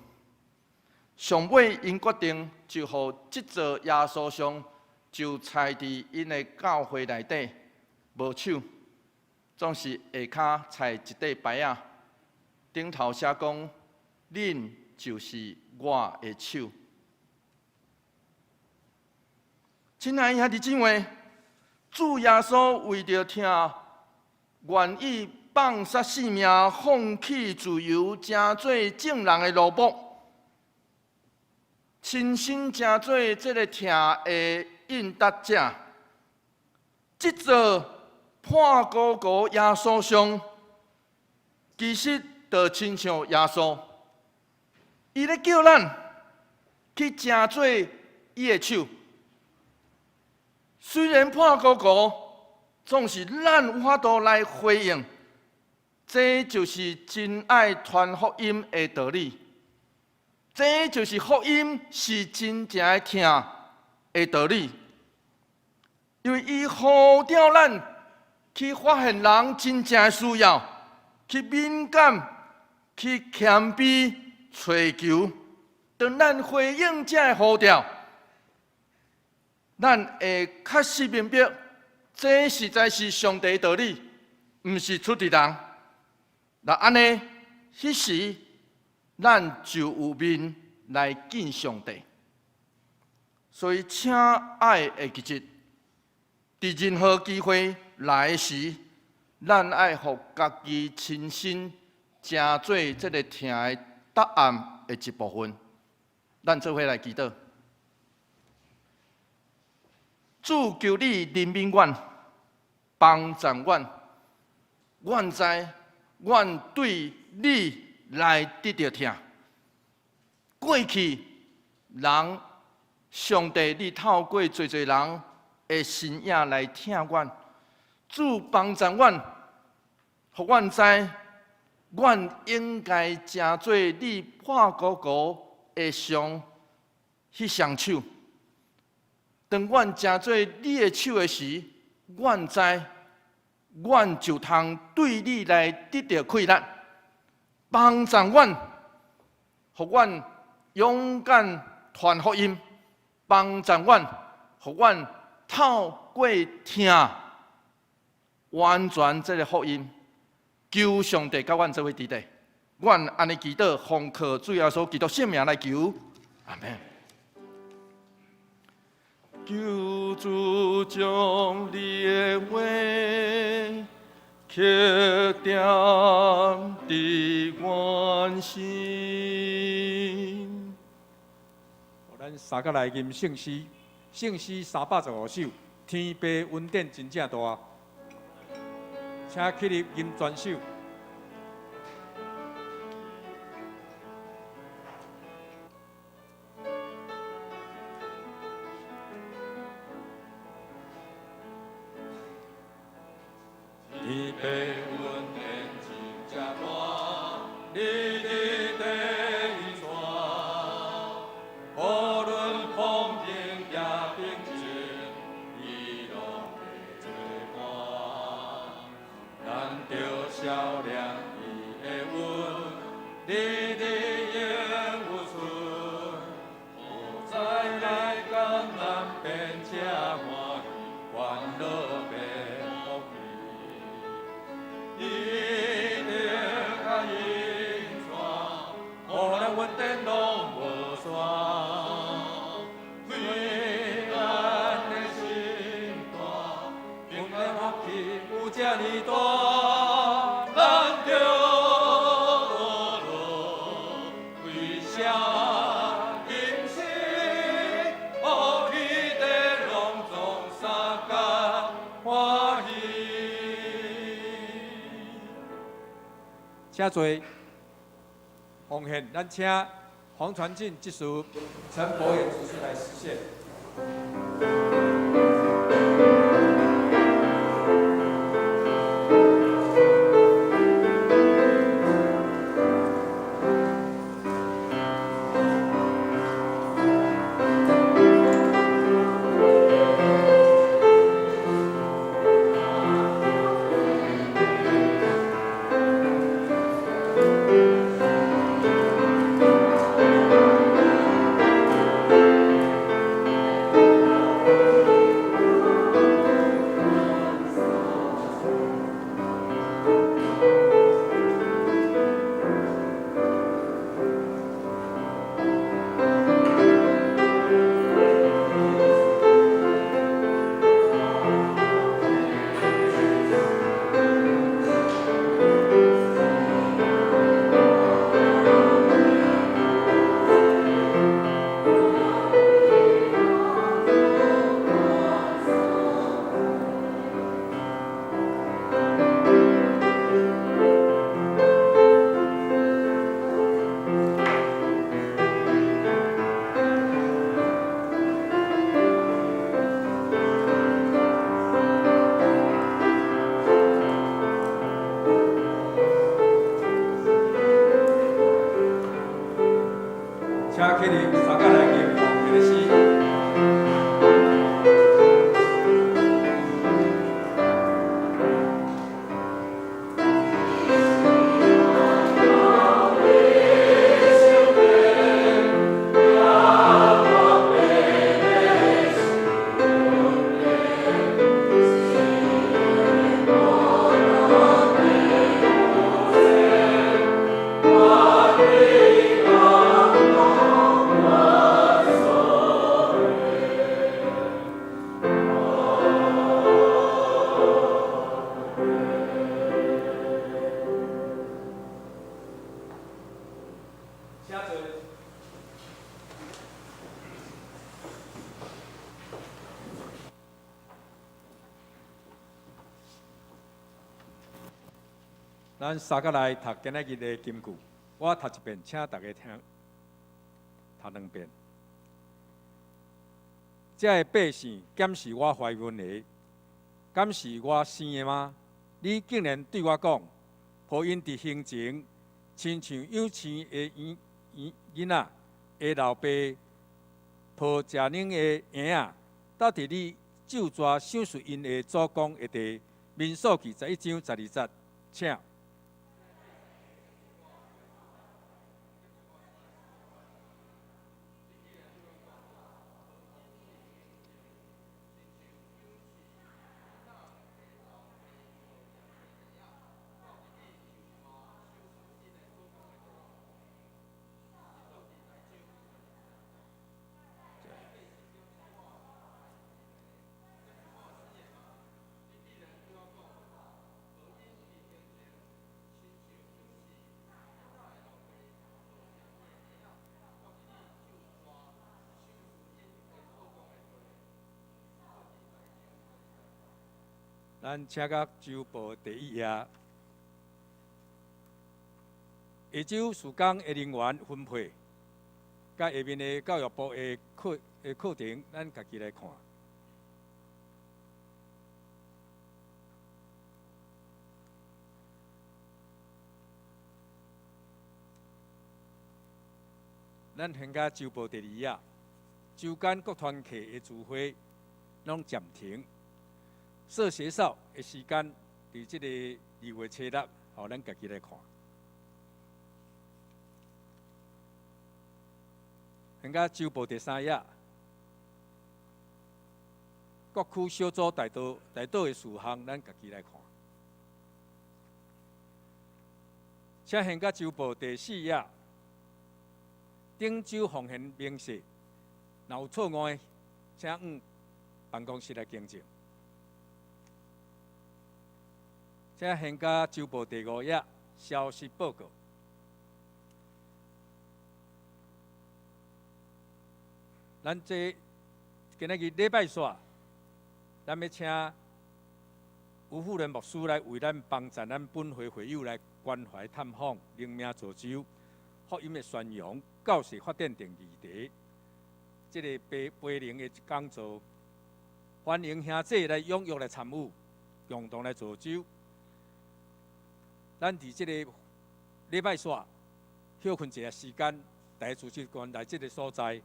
上尾𪜶決定就予這座耶穌像就徛佇𪜶的教會內底，無手。總是下跤踩一塊牌仔，頂頭寫講：恁就是我的手。親愛兄弟姊妹，主耶穌為著疼，願意放捨性命，放棄自由，成做眾人的奴僕，親身成做這个疼的應答者。這座破高高耶穌像，其實就親像耶穌，伊咧叫咱去成做伊的手。雖然破高高，總是咱有法度來回應。這就是真愛傳福音的道理。這就是福音是真正的疼的道理。因為伊呼召咱去發現人真正的需要，去敏感，去謙卑揣求。當咱回應這个呼召，咱會確實明白，這實在是上帝的道理，毋是出佇人。若按呢，彼時咱就有面來見上帝。所以，請愛會記得，佇任何機會來時，咱愛予家己親身成做這个疼的答案的一部分。咱做伙來祈禱。主求你憐憫阮，幫贊阮，阮知阮對你來得著疼。過去人，上帝你透過濟濟人的身影來疼阮，主幫贊阮，予阮知，阮應該成做你破鼓鼓的上彼雙手。當阮成做你的手的時，阮知，阮就通對你來得著氣力，幫贊阮，予阮勇敢傳福音，幫贊阮，予阮透過疼完全這个福音，求上帝佮阮做伙佇咧。阮按呢祈禱，奉靠主耶穌基督聖名來求，阿們。求主將你的話刻釘佇阮心。咱三個來吟聖詩，聖詩315首，天父恩典真正大，請起立吟全首。天父恩典真正大，日日地傳，無論風景也平靜，伊攏會做伴。咱著曉念伊的恩，日日永有存，有災來艱難變這歡喜，歡樂變福氣。一定愛引帶，予咱恩典攏無煞。平安的心大，平安福氣有這呢大，咱著學為啥吟詩，福氣地攏總相共歡喜。請坐。奉獻，咱請黃傳進執事陳博遠執事來實現。咱三角來讀今仔日的金句，我讀一遍，請大家聽，讀兩遍。遮的百姓敢是我懷孕的？敢是我生的嗎？你竟然對我講，予𪜶佇行前，親像養飼的嬰嬰囡仔的老爸抱食奶的嬰仔，倒佇你咒詛賞賜𪜶的祖公的地。民數記11章12節，請。咱請到週報第一頁，下晝事工的人員分配，佮下面的教育部的課程，咱家己來看。咱現在週報第二頁，週間各團契的聚會攏暫停。設學校的時間，佇這個2月初6，予咱家己來看。現在週報第三頁，各區小組代禱的事項，咱家己來看。請現在週報第四頁，頂週奉獻明細，若有錯誤的，請往辦公室來更正。請現在週報第五頁消息報告。咱這今仔日禮拜四，咱欲請吳富仁牧師來為咱幫助咱本會會友來關懷探訪、靈命造就、福音的宣揚、教士發展等議題。這个培靈的講座，歡迎兄弟來踴躍來參與，共同來造就。咱佇這个禮拜四歇睏一下時間，大家組織官來這个所在。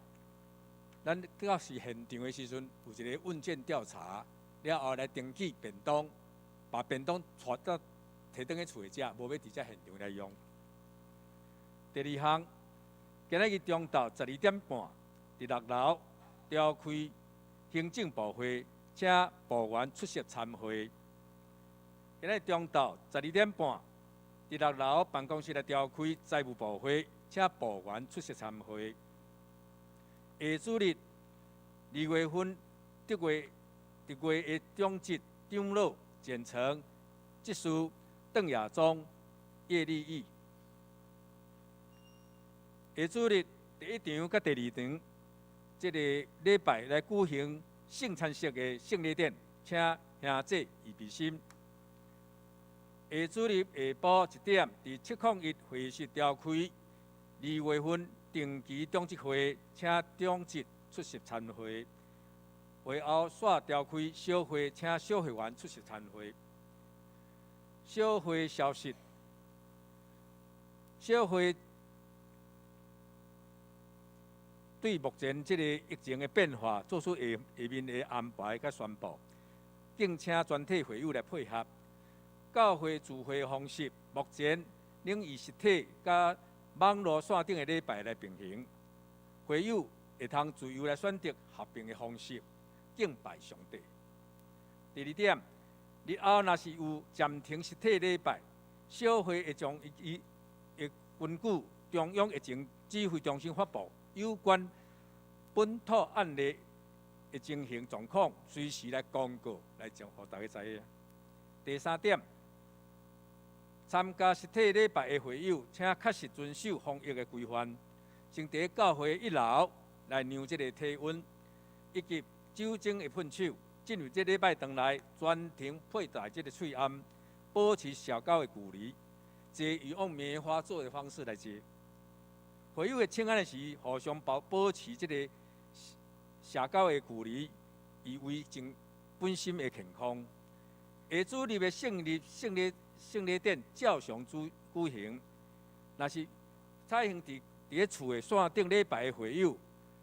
咱到時現場的時陣，有一个問卷調查，了後來登記便當，把便當帶到提轉去厝裡食，無欲佇遮現場來用。第二項，今仔日中晝12點半，佇六樓召開行政部會，請部員出席參會。今仔日中晝12點半，佇六樓辦公室來召開財務部會，請部員出席參會。下主日2月份得月的長執長老簡稱執事鄧亞中葉立義。下主日第一場佮第二場，這个禮拜來舉行聖餐式的聖禮典，請兄弟預備心。下主日下晡1點，佇701會議室召開2月份定期長執會，請長執出席參會。會後煞召開小會，請小會員出席參會。小會消息，小會對目前這个疫情的變化做出下下面的安排佮宣布，敬請全體會友來配合。教會聚會方式目前仍以實體佮網路線頂的禮拜來並行，會友會通自由來選擇合併的方式敬拜上帝。第二點，日後若是有暫停實體禮拜，小會會將伊會根據中央疫情指揮中心發布有關本土案例的情形狀況，隨時來公告，來將予大家知影。第三點，參加實體禮拜的會友，請確實遵守防疫的規範，先佇教會一樓來量這个體溫，以及酒精的噴手。進入這禮拜堂內，全程佩戴這个喙罨，保持社交的距離。这用棉花做的方式來坐。會友的請安的時，互相保持這个社交的距離，以維持本身的健康。下主日的聖禮典照常舉行，若是採行佇咧厝的線頂禮拜的會友，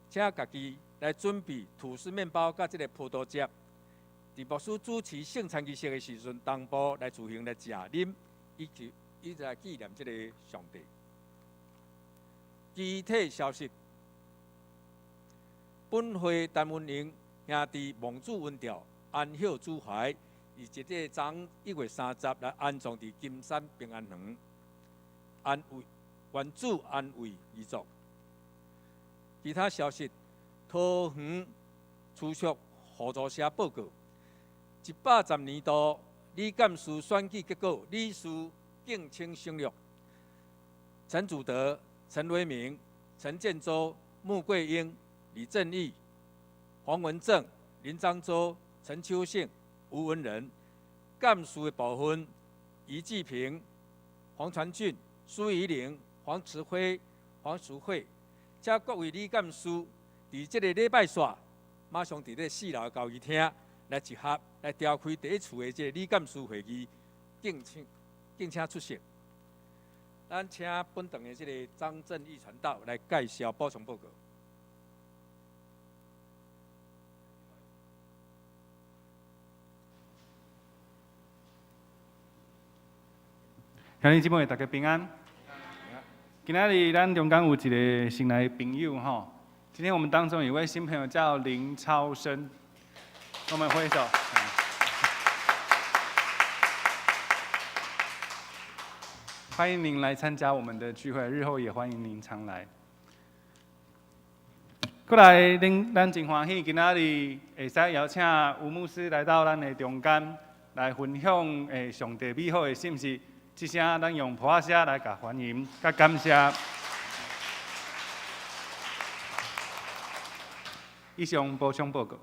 請家己來準備吐司麵包佮這个葡萄汁。佇牧師主持聖餐儀式的時陣，同步來進行來食啉，以及以來紀念這个上帝。具體消息，本會陳文榮兄弟望主恩召，安歇主懷，佇這个昨1月30來安葬佇金山平安園，安慰願主安慰遺族。其他消息，桃園儲蓄互助社報告，110年度理監事選舉結果，理事敬請省略。陳祖德、陳維明、陳建州、穆桂英、李正義、黃文正、林漳洲、陳秋信、吳文仁。幹事的部分，余志平、黃傳俊、蘇怡玲、黃慈輝、黃淑慧，請各位理監事佇這个禮拜四，馬上佇咧四樓交誼廳來集合，來召開第一次的這个理監事會議，敬請出席。咱請本堂的這个張正義傳道來介紹補充報告。兄弟姊妹，大家平安。今仔日咱中間有一个新來的朋友吼，今天我們當中有一位新朋友叫林超生，我們揮手。歡迎您來參加我們的聚會，日後也歡迎您常來。過來，咱真歡喜，今仔日會使邀請吳牧師來到咱的中間來分享上帝美好的信息。這聲，咱用噗仔聲來共歡迎，佮感謝。以上補充報告。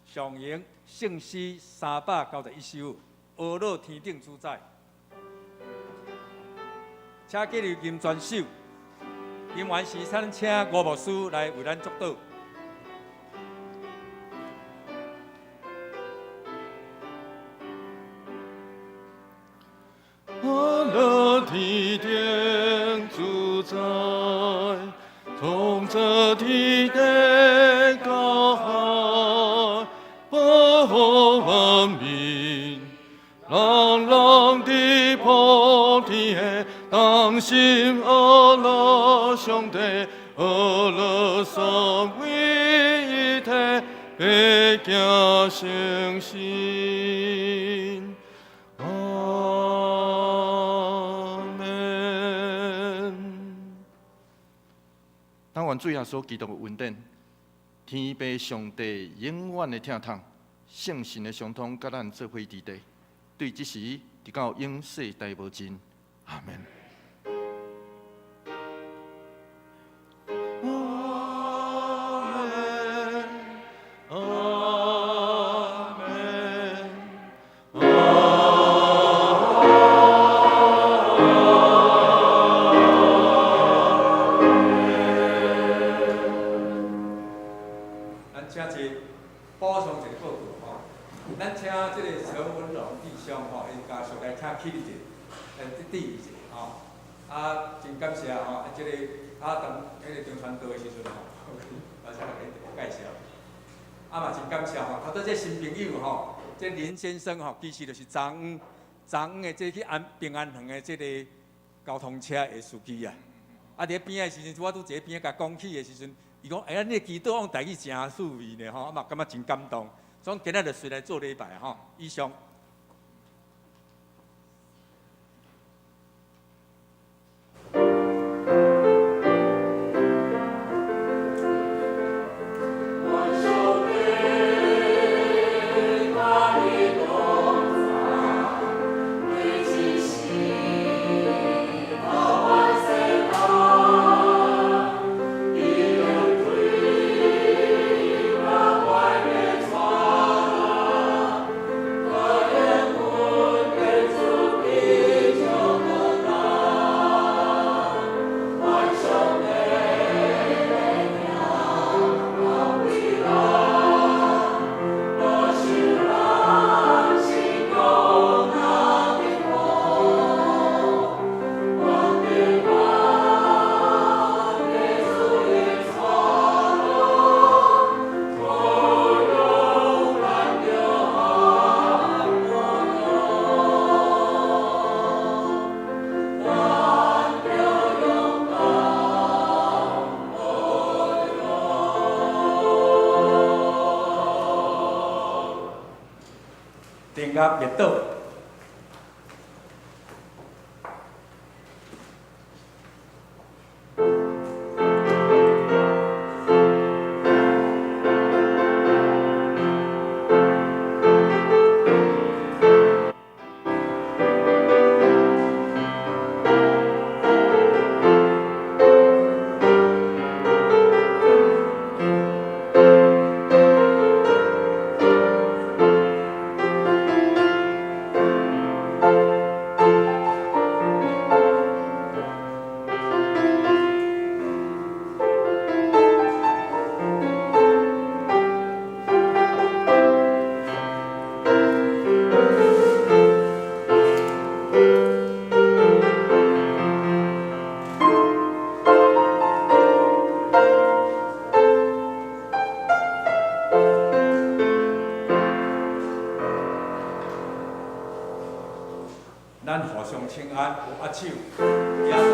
上榮聖詩391首，阿樂天頂主宰。請記錄吟全首，吟完時，咱請吳牧師來為咱祝禱。阿樂天頂主宰，創造天地甲海，保護萬民，人人佇普天下，同心阿樂上帝，阿樂三位一體，百行誠實。阿門。但願主耶穌基督的恩典、天父上帝永遠的疼痛、聖神的相通，佮咱做伙佇地，對這時直到永世代無盡。阿門。阿門，阿門，阿咱請一補充一个報告吼，咱請這个陳文龍弟兄吼，𪜶家屬來請起立者，來致意者吼。啊，真感謝吼，啊，這个啊，當彼个張傳道的時陣吼，我才來介紹。啊嘛真感謝吼，頭拄這新朋友吼，這林先生吼，其實就是昨昏的這去安平安園的這个交通車的司機啊。啊，佇咧邊仔的時陣，我拄佇咧邊仔共講起的時陣，伊講：“哎呀，你的祈禱用台語真趣味呢吼！”啊嘛感覺真感動。所以今仔就隨來做禮拜吼。以上。阿佮滅倒。咱互相請安，有握手。